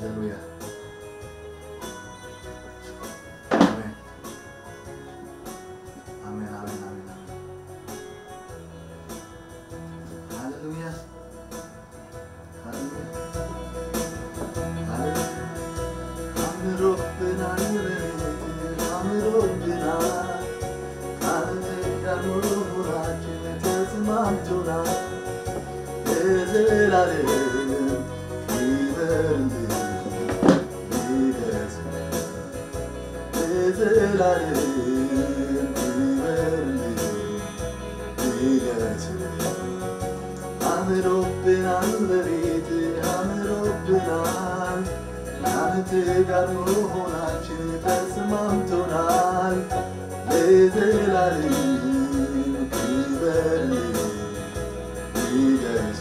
ሃሌሉያ። ኣሜን። ኣሜን፣ ኣሜን፣ ኣሜን፣ ኣሜን። ሃሌሉያ። ሃሌሉያ። ሃሌሉያ። ኣምሮብናል፣ ኣምሮብናል። ካንተ ጋር መሆናችን ተስማምቶናል። ለዘላለም ክበርልን ንገስ። ለዘላለም ክበርልን ንገስ። አምሮብናል፣ በቤት አምሮብናል። ካንተ ጋር መሆናችን ተስማምቶናል። ለዘላለም ክበርልን ንገስ።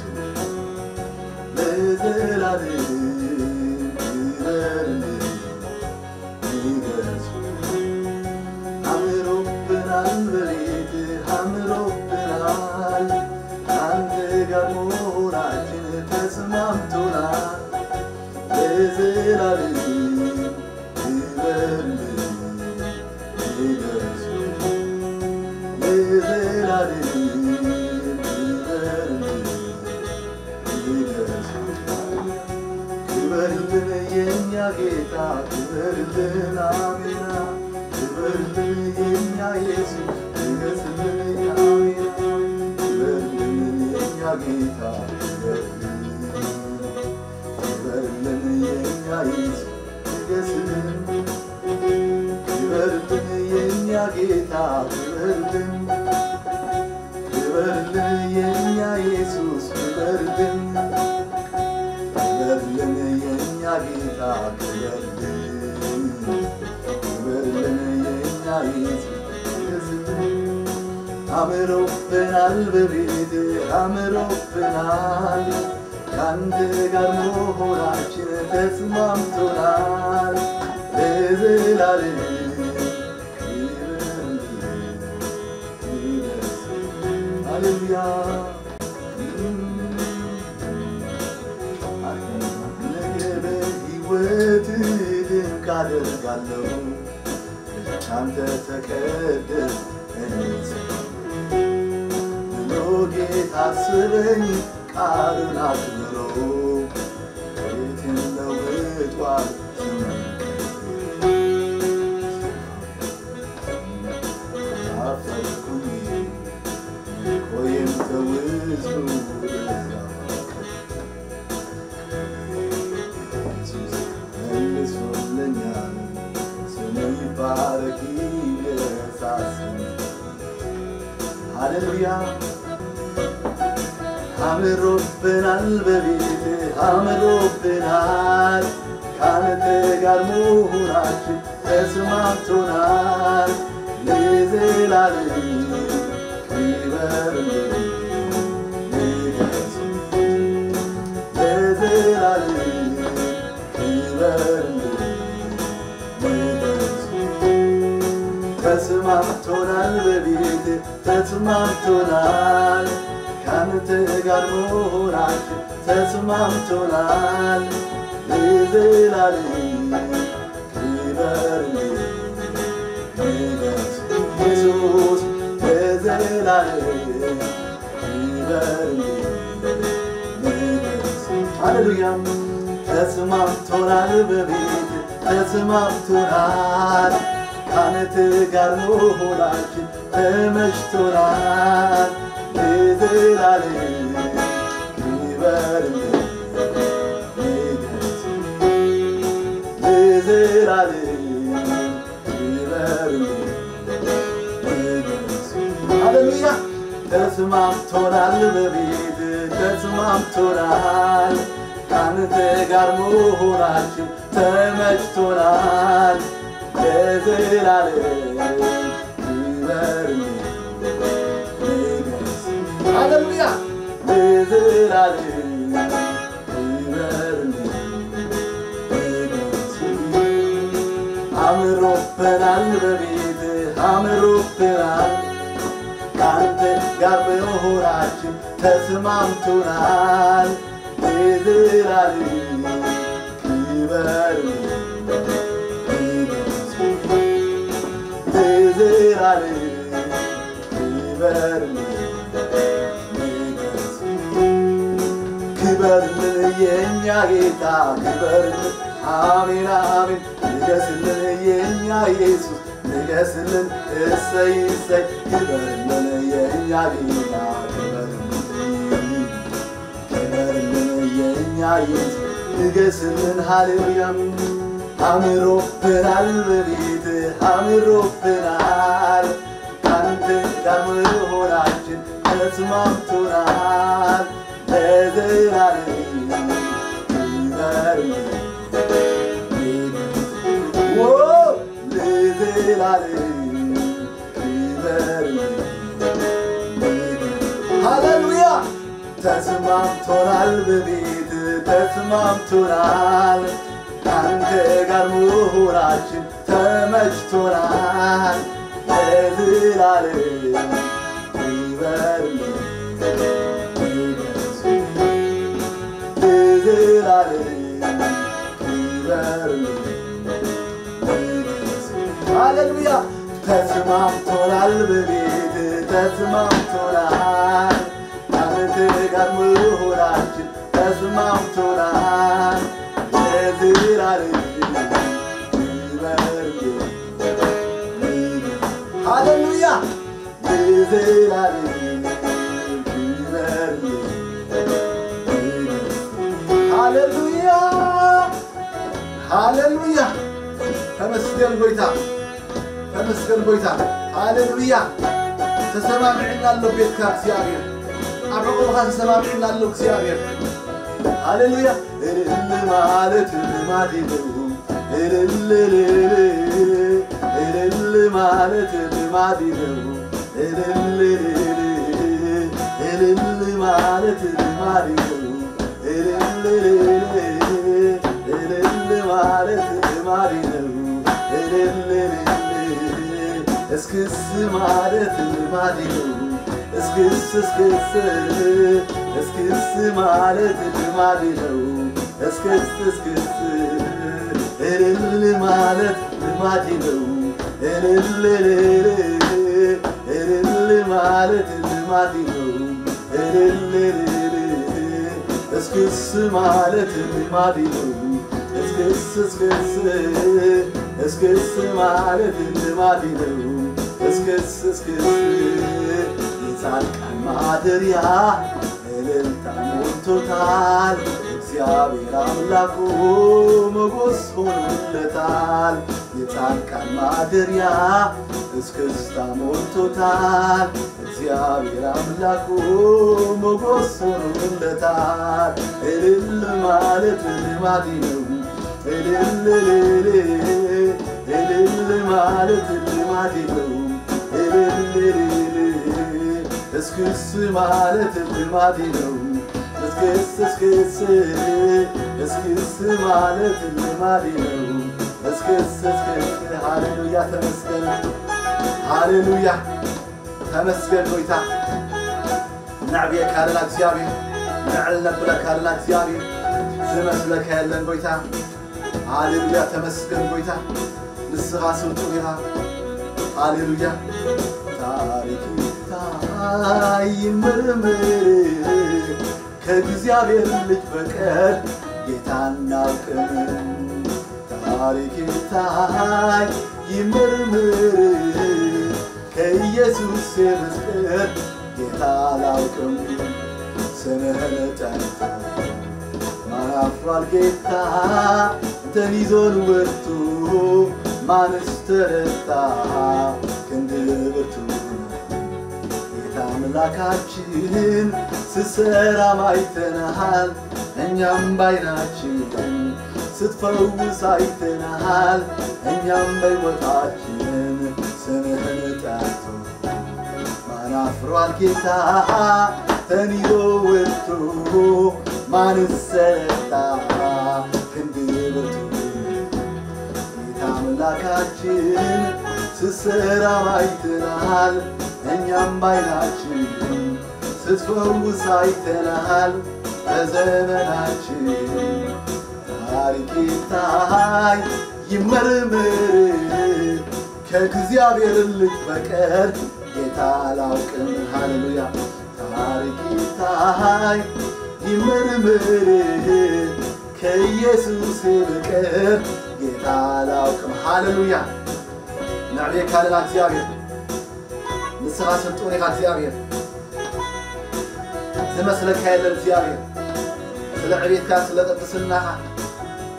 ለዘላለም ክበርልን ንገስ። አምሮብናል፣ በቤት አምሮብናል። ካንተ ጋር መሆናችን ተስማምቶናል። ለዘላለም ክበርልን ንገስ። ለዘላለም ክበርልን ንገስ። ክበርልን የኛ ጌታ፣ ክበርልን፣ አሜን። ክበርልን የኛ ኢየሱስ፣ ንገስልን፣ አሜን። ክበርልን የኛ ጌታ፣ ክበርልን። ክበርልን የኛ ኢየሱስ፣ ንገስልን። ክበርልን የኛ ጌታ፣ ክበርልን። ክበርልን የኛ ኢየሱስ፣ ክበርልን። ክበርልን የኛ ጌታ፣ ክበርልን። ክበርልን የኛ ኢየሱስ፣ ንገስልን። አምሮብናል፣ በቤት አምሮብናል። ካንተ ጋር መሆናችን ተስማምቶናል። ለዘላለም ክብር ይድረስ። ሃሌሉያ። ነገ በሕይወት ድንቅ አደርጋለሁ። ብቻ አንተ ተቀደስ፣ እኔ ብሎ ጌታ አስበኝ፣ ቃሉን አክብሮ ቤቴን ለውጧል። አፈርኩኝ፣ ቆየም ተውዙ ኢየሱስ መልሶልኛል። ስሙ ይባረክ ይገሳስም። ሃሌሉያ። አምሮብናል፣ በቤት አምሮብናል። ካንተ ጋር መሆናችን ተስማምቶናል። ለዘላለም ክበርልን ንገስ። ለዘላለም ክበርልን ንገስ። ተስማምቶናል፣ በቤት ተስማምቶናል። ካንተ ጋር መሆናችን ተስማምቶናል። ለዘላለም ክበርልን ንገስ። ኢየሱስ ለዘላለም ክበርልን ንገስ። ሃሌሉያ። ተስማምቶናል፣ በቤት ተስማምቶናል። ካንተ ጋር መሆናችን ተመችቶናል። ለዘላለም ክበርልን ንገስ። ለዘላለም ክበርልን ንገስ። ሃሌሉያ። ተስማምቶናል፣ በቤት ተስማምቶናል። ካንተ ጋር መሆናችን ተመችቶናል። ለዘላለም ክበርልን ንገስ። ሃሌሉያ። ለዘላለም ክበርልን ንገስ። አምሮብናል፣ በቤት አምሮብናል። ካንተ ጋር መሆናችን ተስማምቶናል። ለዘላለም ክብር ክበርልኝ፣ ንገስልኝ፣ ለዘላለም ክበርልኝ፣ ንገስልኝ፣ ክበርልኝ የኛ ጌታ ክበርልኝ። አሜን አሜን። ንገስልን የኛ ኢየሱስ ንገስልን፣ እሰይ እሰይ። ክበርልን የኛ ጌታ ክበርልን፣ ክበርልን የኛ ኢየሱስ ንገስልን። ሃሌሉያ። አምሮብናል በቤት አምሮብናል፣ ካንተ ጋር መሆናችን ተስማምቶናል። ለዘላለም ክበርልን፣ ዎ፣ ለዘላለም ክበርልን። ሃሌሉያ። ተስማምቶናል በቤት ተስማምቶናል፣ ካንተ ጋር መሆናችን ተመችቶናል። ለዘላለም ክበርልን፣ ለዘላለም ክበርልን። ሃሌሉያ። ተስማምቶናል በቤት ተስማምቶናል፣ ካንተ ጋር መሆናችን ተስማምቶናል። ለዘላለም ክበርልን። ሃሌሉያ። ለዘላለም ክበርልን። ሃሌሉያ፣ ሃሌሉያ። ተመስገን ጎይታ፣ ተመስገን ጎይታ። ሃሌሉያ። ተሰማሚዕና ኣሎ ቤትካ እግዚኣብሔር፣ ኣብ ሕቁብኻ ተሰማሚዕና ኣሎ እግዚኣብሔር። ሃሌሉያ። እልል ማለት ልማድ ነው። እልል፣ እልል፣ እልል ማለት ልማድ ነው። እልል፣ እልል፣ እልል ማለት ልማድ ነው። እልል፣ እልል፣ እልል ማለት ልማድ ነው። እልል፣ እልል፣ እስክስ ማለት ልማድ ነው። እስክስ፣ እስክስ፣ እስክስ ማለት ልማድ ነው። እስክስ፣ እስክስ፣ እልል ማለት ልማድ ነው። እልል፣ እልል፣ እልል ማለት ልማድ ነው። እልል፣ እልል፣ እስክስ ማለት ልማድ ነው። እስክስ፣ እስክስ፣ እስክስ ማለት ልማድ ነው። እስክስ፣ እስክስ፣ የጻድቃን ማደሪያ እልልታ ሞልቶታል። እግዚአብሔር አምላኩ ሞገስ ሆኖለታል። የጻድቃን ማደሪያ እስክስታ ሞልቶታል። እግዚአብሔር አምላኩ ሞገስ ሆኖለታል። እልል ማለት ልማድ ነው። እልል፣ እልል፣ እልል ማለት ልማድ ነው። እልል፣ እልል፣ እስክስ ማለት ልማድ ነው። እስክስ፣ እስክስ፣ እስክስ ማለት ልማድ ነው። እስክስ፣ እስክስ፣ ሃሌሉያ፣ ተመስገን፣ ሃሌሉያ፣ ተመስገን ጎይታ። ነዕብየካ ኣለና እግዚኣብሔር፣ ንዕል ነብለካ ኣለና እግዚኣብሔር፣ ዝመስለካ የለን ጎይታ። ሃሌሉያ፣ ተመስገን ጎይታ፣ ንስኻ ስልጡን ኢኻ። ሃሌሉያ። ታሪክ ይታይ ይመርመር፣ ከእግዚአብሔር ልጅ በቀር ጌታ አናውቅም። ታሪክ ይታይ ይመርመር፣ ከኢየሱስ በቀር ጌታ አላውቅም። ስምህን ጠርቶ ማን አፍሯል ጌታ? አንተን ይዞ ንወርቱ ማንስ ተረታ? ክንድ ብርቱ ነው ጌታ አምላካችን፣ ስትሰራም አይተናሃል እኛም ባይናችን፣ ስትፈውስ አይተናሃል እኛም በሕይወታችን። ስምህን ጠርቶ ማን አፍሯል ጌታ? አንተን ይዞ ወጥቶ ማንስ ተረታ? ክንድ ብርቱ ጌታ አምላካችን፣ ስትሰራም አይተናሃል እኛም ባይናችን፣ ስትፈውስ አይተናሃል በዘመናችን። ጌታዬ ይመርመር፣ ከእግዚአብሔር ልጅ በቀር ጌታ አላውቅም። ሃሌሉያ። ታሪክ ጌታዬ ይመርመር፣ ከኢየሱስ በቀር ጌታ አላውቅም። ሃሌሉያ። ነዕቤካ ኣለና እግዚኣብሔር። ንስኻ ስልጡን ኢኻ እግዚኣብሔር። ዝመስለካ የለን እግዚኣብሔር። ስለ ዕቤትካ፣ ስለ ቅድስናኻ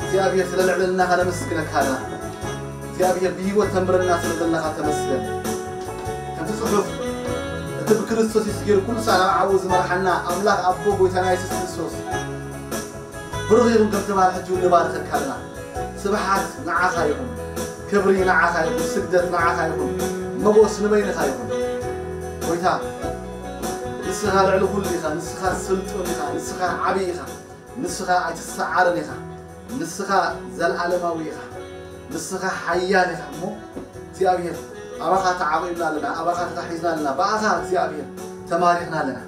እግዚኣብሔር፣ ስለ ልዕልናኻ ነመስግነካ ኣለና። እግዚኣብሔር ብህይወት ተንብረና ስለ ዘለኻ ተመስገን። ከምቲ ጽሑፍ፣ እቲ ብክርስቶስ የሱስ ገይሩ ኩሉ ሳዕ ናብ ዓወት ዝመርሓና ኣምላኽ ኣቦ ጎይታና የሱስ ክርስቶስ ብሩኽ ይኹን ከም ተባህለ ሕጂ እውን ንባርኸካ ኣለና። ስብሓት ንዓኻ ይኹን፣ ክብሪ ንዓኻ ይኹን፣ ስግደት ንዓኻ ይኹን፣ መጎስ ንበይንኻ ይኹን። ጎይታ ንስኻ ልዕሊ ኩሉ ኢኻ፣ ንስኻ ስልጡን ኢኻ፣ ንስኻ ዓብዪ ኢኻ፣ ንስኻ ኣይትሰዓርን ኢኻ፣ ንስኻ ዘለኣለማዊ ኢኻ፣ ንስኻ ሓያል ኢኻ። እሞ እግዚኣብሔር ኣባኻ ተዓቒብና ኣለና፣ ኣባኻ ተታሒዝና ኣለና፣ ብኣኻ እግዚኣብሔር ተማሪኽና ኣለና።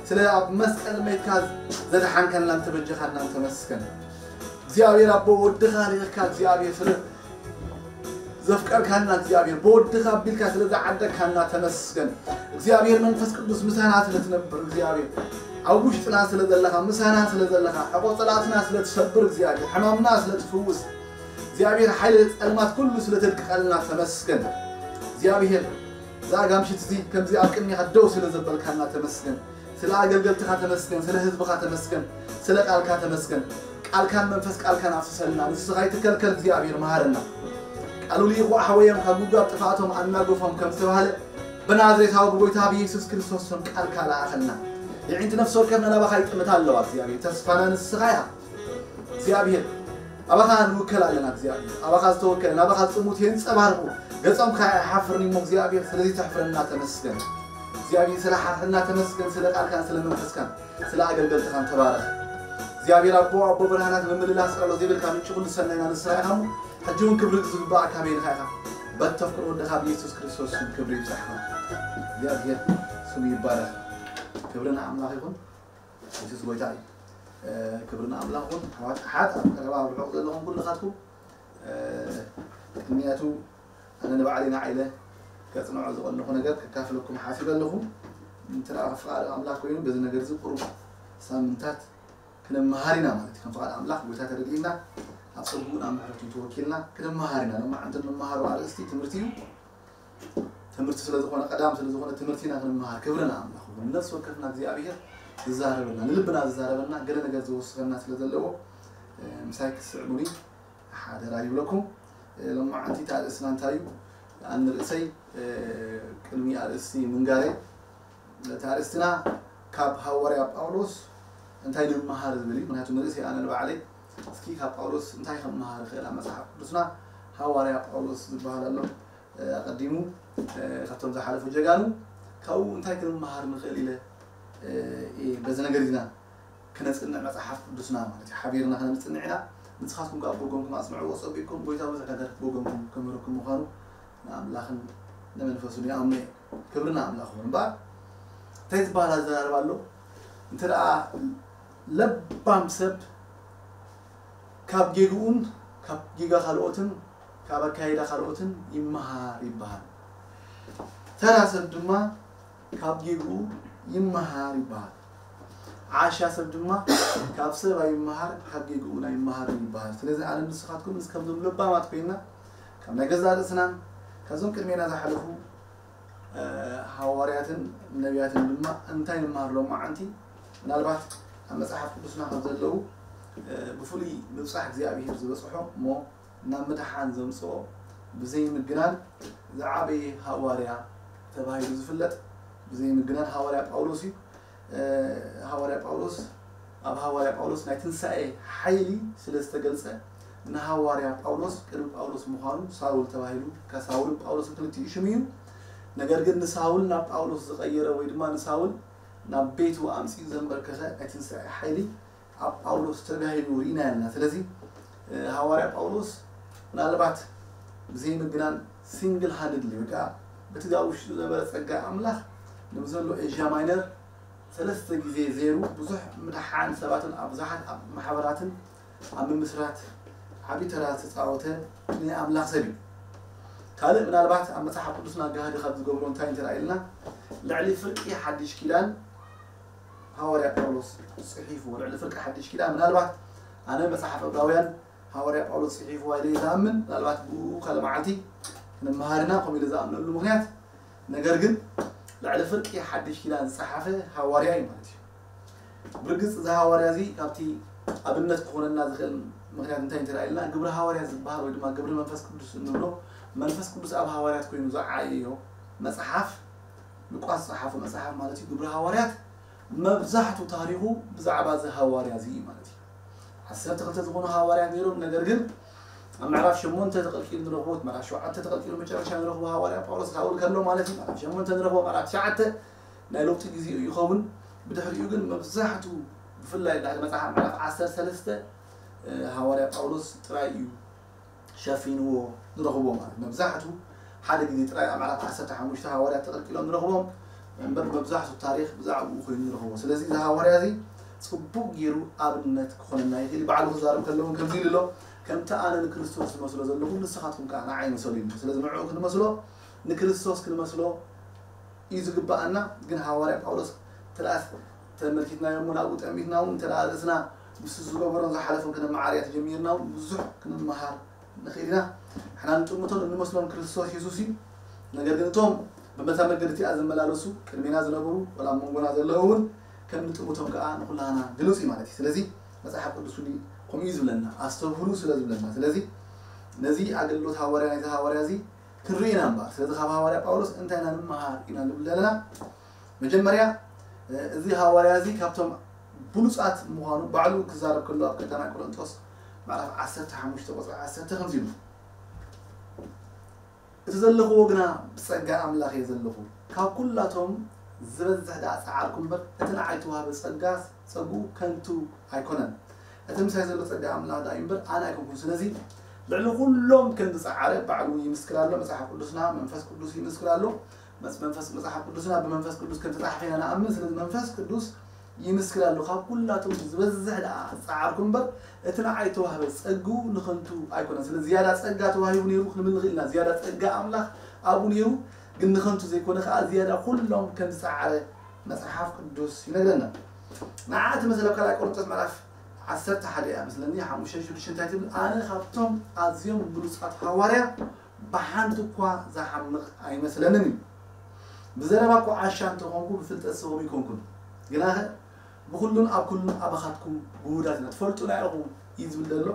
ስለ ኣብ መስቀል መይትካ ዘድሓንካናን ተበጀኻናን ተመስገን። እግዚኣብሔር ኣቦ ወድኻ ልኢኽካ እግዚኣብሔር ስለ ዘፍቀርካና እግዚኣብሔር ብወድኻ ኣቢልካ ስለ ዝዓደግካና ተመስገን። እግዚኣብሔር መንፈስ ቅዱስ ምሳና ስለ ትነብር እግዚኣብሔር ኣብ ውሽጥና ስለ ዘለኻ ምሳና ስለ ዘለኻ ሕቆ ጸላእትና ስለ ትሰብር እግዚኣብሔር ሕማምና ስለ ትፍውስ እግዚኣብሔር ሓይሊ ጸልማት ኩሉ ስለ ተድቅቐልና ተመስገን። እግዚኣብሔር እዛ ጋምሽት እዚ ከምዚ ኣብ ቅድሚኻ ደው ስለ ዘበልካና ተመስገን። ስለ ኣገልገልትኻ ተመስገን፣ ስለ ህዝብኻ ተመስገን፣ ስለ ቃልካ ተመስገን። ቃልካን መንፈስ ቃልካን ኣፍስሰልና። ንስኻ ይትከልከል እግዚኣብሔር መሃረና። ቃሉ ልይኹ ኣሕወዮም ካብ ጉድጓድ ጥፍኣቶም ኣናገፎም ከም ዝተባህለ ብናዝሬታዊ ብጎይታ ብኢየሱስ ክርስቶስ ስም ቃልካ ለኣኸልና። የዒንቲ ነፍሲ ወከፍና ናባኻ ይጥምታ ኣለዋ እግዚኣብሔር። ተስፋና ንስኻ ኢኻ። እግዚኣብሔር ኣባኻ ንውከል ኣለና እግዚኣብሔር። ኣባኻ ዝተወከለ ናባኻ ዝጥሙት የንጸባርቑ። ገጾም ከኣ ኣይሓፍርን እሞ እግዚኣብሔር ስለዚ ተሕፍረና ተመስገን። እግዚኣብሔር ስለ ሓፍርና ተመስገን፣ ስለ ቃልካን ስለ መንፈስካን ስለ ኣገልገልትኻን ተባረኽ። እግዚኣብሔር ኣቦ ኣቦ ብርሃናት ምምልላስ ጸሎት ዘይብልካ ምንጪ ኩሉ ሰናይና ንስኻ ኢኻ እሞ ሕጂ እውን ክብሪ ዝግባኣካ በይንኻ ኢኻ። በተፍቅሮ ወድኻ ብኢየሱስ ክርስቶስ ስም ክብሪ ይብጻሕኻ። እግዚኣብሔር ስሙ ይባረኽ። ክብሪ ንኣምላኽ ይኹን። የሱስ ጎይታ እዩ። ክብሪ ንኣምላኽ ይኹን። ኣሕዋት ኣሓት ኣብ ቀረባ ኣብ ርሑቕ ዘለኹም ኩልኻትኩም ቅድሚያቱ ኣነ ንባዕለይ ንዓይ ኢለ ከጽንዖ ዝቐነኹ ነገር ከካፍለኩም ሓሲበ ኣለኹ። እንተ ደኣ ፍቓድ ኣምላኽ ኮይኑ በዚ ነገር እዚ ቁሩብ ሳምንታት ክንመሃር ኢና ማለት እዩ። ከም ፍቓድ ኣምላኽ ጎይታ ተረዲእና ኣብ ጸጉኡን ኣብ ምሕረቱን ተወኪልና ክንመሃር ኢና። ሎማዓንቲ እንመሃሮ ኣርእስቲ ትምህርቲ እዩ። ትምህርቲ ስለ ዝኾነ ቀዳም ስለ ዝኾነ ትምህርቲ ኢና ክንመሃር። ክብሪ ንኣምላኽ ይኹን። ነፍሲ ወከፍና እግዚኣብሔር ዝዛረበና ንልብና ዝዛረበና ገለ ነገር ዝወስኸና ስለ ዘለዎ ምሳይ ክትስዕሙኒ ሓደራ ይብለኩም። ሎማዓንቲ እቲ ኣርእስትና እንታይ እዩ? ኣንርእሰይ ቅድሚ ኣርእስቲ ምንጋረይ እቲ ኣርእስትና ካብ ሃዋርያ ጳውሎስ እንታይ ንምሃር ዝብል እዩ። ምክንያቱ ንርእሰይ ኣነ ንባዕለይ እስኪ ካብ ጳውሎስ እንታይ ከምሃር ይኽእል ኣብ መጽሓፍ ቅዱስና ሃዋርያ ጳውሎስ ዝበሃል ኣሎ። ኣቐዲሙ ካብቶም ዝሓለፉ ጀጋኑ ካብኡ እንታይ ክንመሃር ንኽእል ኢለ በዚ ነገር ኢና ክነጽንዕ መጽሓፍ ቅዱስና ማለት እዩ። ሓቢርና ክነጽንዕ ኢና። ንስኻትኩም ከዓ ብጎንኩም ኣጽንዕዎ ጸቢቕኩም። ጎይታ ብዙሕ ነገር ብጎንኩም ክምህረኩም ምዃኑ ንኣምላኽን ንመንፈሱን ይኣምኖ እየ። ክብሪ ንኣምላኽ ይኹን። እምበኣር እንታይ ዝበሃል ኣዘራርባ ኣሎ? እንተ ደኣ ለባም ሰብ ካብ ጌግኡን ካብ ጌጋ ካልኦትን ካብ ኣካይዳ ካልኦትን ይመሃር ይበሃል። ተራ ሰብ ድማ ካብ ጌግኡ ይመሃር ይበሃል። ዓሻ ሰብ ድማ ካብ ሰብ ኣይመሃር ካብ ጌግኡ ኣይመሃር ይበሃል። ስለዚ ኣነ ንስኻትኩም ምስ ከምዞም ለባማት ኮይና ካብ ናይ ገዛእ ርእስናን ካብዞም ቅድሜና ዝሓለፉ ሃዋርያትን ነቢያትን ድማ እንታይ ንመሃር ሎማዓንቲ? ምናልባት ኣብ መጽሓፍ ቅዱስና ከም ዘለዉ ብፍሉይ ምብጻሕ እግዚኣብሔር ዝበጽሖ እሞ ናብ ምድሓን ዘምጽኦ ብዘይ ምግናን ዝዓበየ ሃዋርያ ተባሂሉ ዝፍለጥ ብዘይ ምግናን ሃዋርያ ጳውሎስ እዩ። ሃዋርያ ጳውሎስ ኣብ ሃዋርያ ጳውሎስ ናይ ትንሳኤ ሓይሊ ስለ ዝተገልጸ ንሃዋርያ ጳውሎስ ቅድሚ ጳውሎስ ምዃኑ ሳውል ተባሂሉ። ከሳውልን ጳውሎስን ክልቲኡ ሽም እዩ። ነገር ግን ንሳውል ናብ ጳውሎስ ዝቐየረ ወይ ድማ ንሳውል ናብ ቤቱ ኣምጺኡ ዘንበርከኸ ናይ ትንሳኤ ሓይሊ ኣብ ጳውሎስ ተጋሂዱ ርኢና ኣለና። ስለዚ ሃዋርያ ጳውሎስ ምናልባት ብዘይ ምግናን ሲንግል ሃንድሊ ወይ ከዓ በቲ ኣብ ውሽጡ ዝነበረ ጸጋ ኣምላኽ ንብዘሎ ኤዥያ ማይነር ሰለስተ ግዜ ዜሩ ብዙሕ ምድሓን ሰባትን ኣብ ብዙሓት ኣብ ማሕበራትን ኣብ ምምስራት ዓብዪ ተራ ዝተፃወተ ናይ ኣምላኽ ሰብ እዩ። ካልእ ምናልባት ኣብ መፅሓፍ ቅዱስና ጋህዲ ካብ ዝገብሮ እንታይ እንተረኣየልና፣ ልዕሊ ፍርቂ ሓድሽ ኪዳን ሃዋርያ ጳውሎስ ፅሒፍዎ። ልዕሊ ፍርቂ ሓድሽ ኪዳን ምናልባት ኣነ መፅሓፍ ዕብራውያን ሃዋርያ ጳውሎስ ፅሒፍዋ ኢለ ዝኣምን፣ ምናልባት ብኡ ካልእ መዓልቲ ክንመሃር ኢና ከምኡ ኢለ ዝኣምነሉ ምኽንያት። ነገር ግን ልዕሊ ፍርቂ ሓድሽ ኪዳን ዝፀሓፈ ሃዋርያ እዩ ማለት እዩ። ብርግፅ እዚ ሃዋርያ እዚ ካብቲ ኣብነት ክኾነና ዝኽእል ምኽንያት እንታይ እንተረኣየልና፣ ግብሪ ሃዋርያ ዝበሃል ወይ ድማ ግብሪ መንፈስ ቅዱስ እንብሎ መንፈስ ቅዱስ ኣብ ሃዋርያት ኮይኑ ዝዓየዮ መፅሓፍ፣ ሉቃስ ዝፀሓፎ መፅሓፍ ማለት እዩ። ግብሪ ሃዋርያት መብዛሕቱ ታሪኹ ብዛዕባ እዚ ሃዋርያ እዚ እዩ ማለት እዩ። ዓሰርተ ክልተ ዝኾኑ ሃዋርያት ነይሮም። ነገር ግን ኣብ ምዕራፍ ሸሞንተ ተቐልቂሉ ንረኽቦ፣ ምዕራፍ ሸውዓተ ተቐልቂሉ መጨረሻ ንረኽቦ ሃዋርያ ጳውሎስ ካብኡ ከሎ ማለት እዩ። ምዕራፍ ሸሞንተ ንረኽቦ፣ ምዕራፍ ትሽዓተ ናይ ለውጢ ግዜኡ ይኸውን። ብድሕሪኡ ግን መብዛሕቱ ብፍላይ ድሕሪ መጽሓፍ ምዕራፍ ዓሰርተ ሰለስተ ሃዋርያ ጳውሎስ ጥራይ እዩ ሸፊንዎ ንረኽቦ ማለት። መብዛሕቱ ሓደ ግዜ ጥራይ ኣብ ምዕራፍ ዓሰርተ ሓሙሽተ ሃዋርያት ተቐልቂሎም ንረኽቦም እምበር መብዛሕቱ ታሪኽ ብዛዕባኡ ኮይኑ ንረኽቦ። ስለዚ እዚ ሃዋርያ እዚ ጽቡቕ ገይሩ ኣብነት ክኾነና ይኽእል። ባዕሉ ክዛረብ ከለውን ከምዚ ኢሉ ኣሎ፣ ከምቲ ኣነ ንክርስቶስ ዝመስሎ ዘለኹ ንስኻትኩም ከኣ ንዓይ ምሰሉ ኢሉ። ስለዚ ንዕኡ ክንመስሎ ንክርስቶስ ክንመስሎ እዩ ዝግባኣና። ግን ሃዋርያ ጳውሎስ ተለኣስ ተመልኪትናዮ እሞ ናብኡ ጠሚትና እውን እንተ ርእስና ምስ ዝገበሮን ዝሓለፎን ከነመዓርያ ተጀሚርና እውን ብዙሕ ክንመሃር ንኽእል ኢና። ንሕና ንጥምቶን እንመስሎን ክርስቶስ የሱስ እዩ። ነገር ግን እቶም በመታ መገዲ እቲኣ ዝመላለሱ ቅድሜና ዝነበሩ ወላ ኣብ መንጎና ዘለዉ እውን ከም ንጥምቶም ከዓ ንኩላና ግሉጽ እዩ ማለት እዩ። ስለዚ መጽሓፍ ቅዱስ እውን ከምኡ እዩ ዝብለና፣ ኣስተብህሉ ስለ ዝብለና። ስለዚ ነዚ ኣገልግሎት ሃዋርያ ናይዚ ሃዋርያ እዚ ክንርኢ ኢና እምበኣር። ስለዚ ካብ ሃዋርያ ጳውሎስ እንታይ ኢና ንመሃር ኢና ንብል ዘለና? መጀመርያ እዚ ሃዋርያ እዚ ካብቶም ብሉጻት ምዃኑ ባዕሉ ክዛረብ ከሎ ኣብ ቀዳማይ ቆሮንጦስ ምዕራፍ ዓሰርተ ሓሙሽተ ቁጽሪ ዓሰርተ ከምዚ ኢሉ፣ እቲ ዘለኽዎ ግና ብጸጋ ኣምላኽ እየ ዘለኹ፣ ካብ ኩላቶም ዝበዝሕ ደኣ ጸዓርኩ እምበር እቲ ንዓይ ተዋህበ ጸጋ ጸግኡ ከንቱ ኣይኮነን። እቲ ምሳይ ዘሎ ጸጋ ኣምላኽ ደኣ እዩ እምበር ኣነ ኣይኮንኩን። ስለዚ ልዕሊ ኩሎም ከም ዝጸዓረ ባዕሉ ይምስክር ኣሎ። መጽሓፍ ቅዱስና መንፈስ ቅዱስ ይምስክር ኣሎ። መጽ- መንፈስ መጽሓፍ ቅዱስና ብመንፈስ ቅዱስ ከም ተጻሕፈ ኢና ንኣምን። ስለዚ መንፈስ ቅዱስ ይምስክር ኣሎ። ካብ ኩላቶም ዝበዝሕ ደኣ ጸዓርኩ እምበር እቲ ንዓይ ተዋህበ ጸግኡ ንኸንቱ ኣይኮነን። ስለዚ ዝያዳ ጸጋ ተዋሂቡ ነይሩ ክንብል ንኽእል ኢና። ዝያዳ ጸጋ ኣምላኽ ኣብኡ ነይሩ፣ ግን ንኸንቱ ዘይኮነ ከኣ ዝያዳ ኩሎም ከም ዝጸዓረ መጽሓፍ ቅዱስ ይነግረና። ንዓ እቲ መሰለ ኣብ ካልኣይ ቆሮንቶስ ምዕራፍ ዓሰርተ ሓደ እያ መስለኒ፣ ሓሙሽተ ሽዱሽተ እንታይ ትብል? ኣነ ካብቶም ኣዝዮም ብሉጻት ሃዋርያ ብሓንቲ እኳ ዝሓምቕ ኣይመስለንን እዩ። ብዘረባ እኳ ዓሻ እንተኾንኩ ብፍልጠት ስኹም ኣይኮንኩን። ግናኸ ብኹሉን ኣብ ኩሉን ኣባኻትኩም ግሁዳት ኢና፣ ትፈልጡና ኢኹም እዩ ዝብል ዘሎ።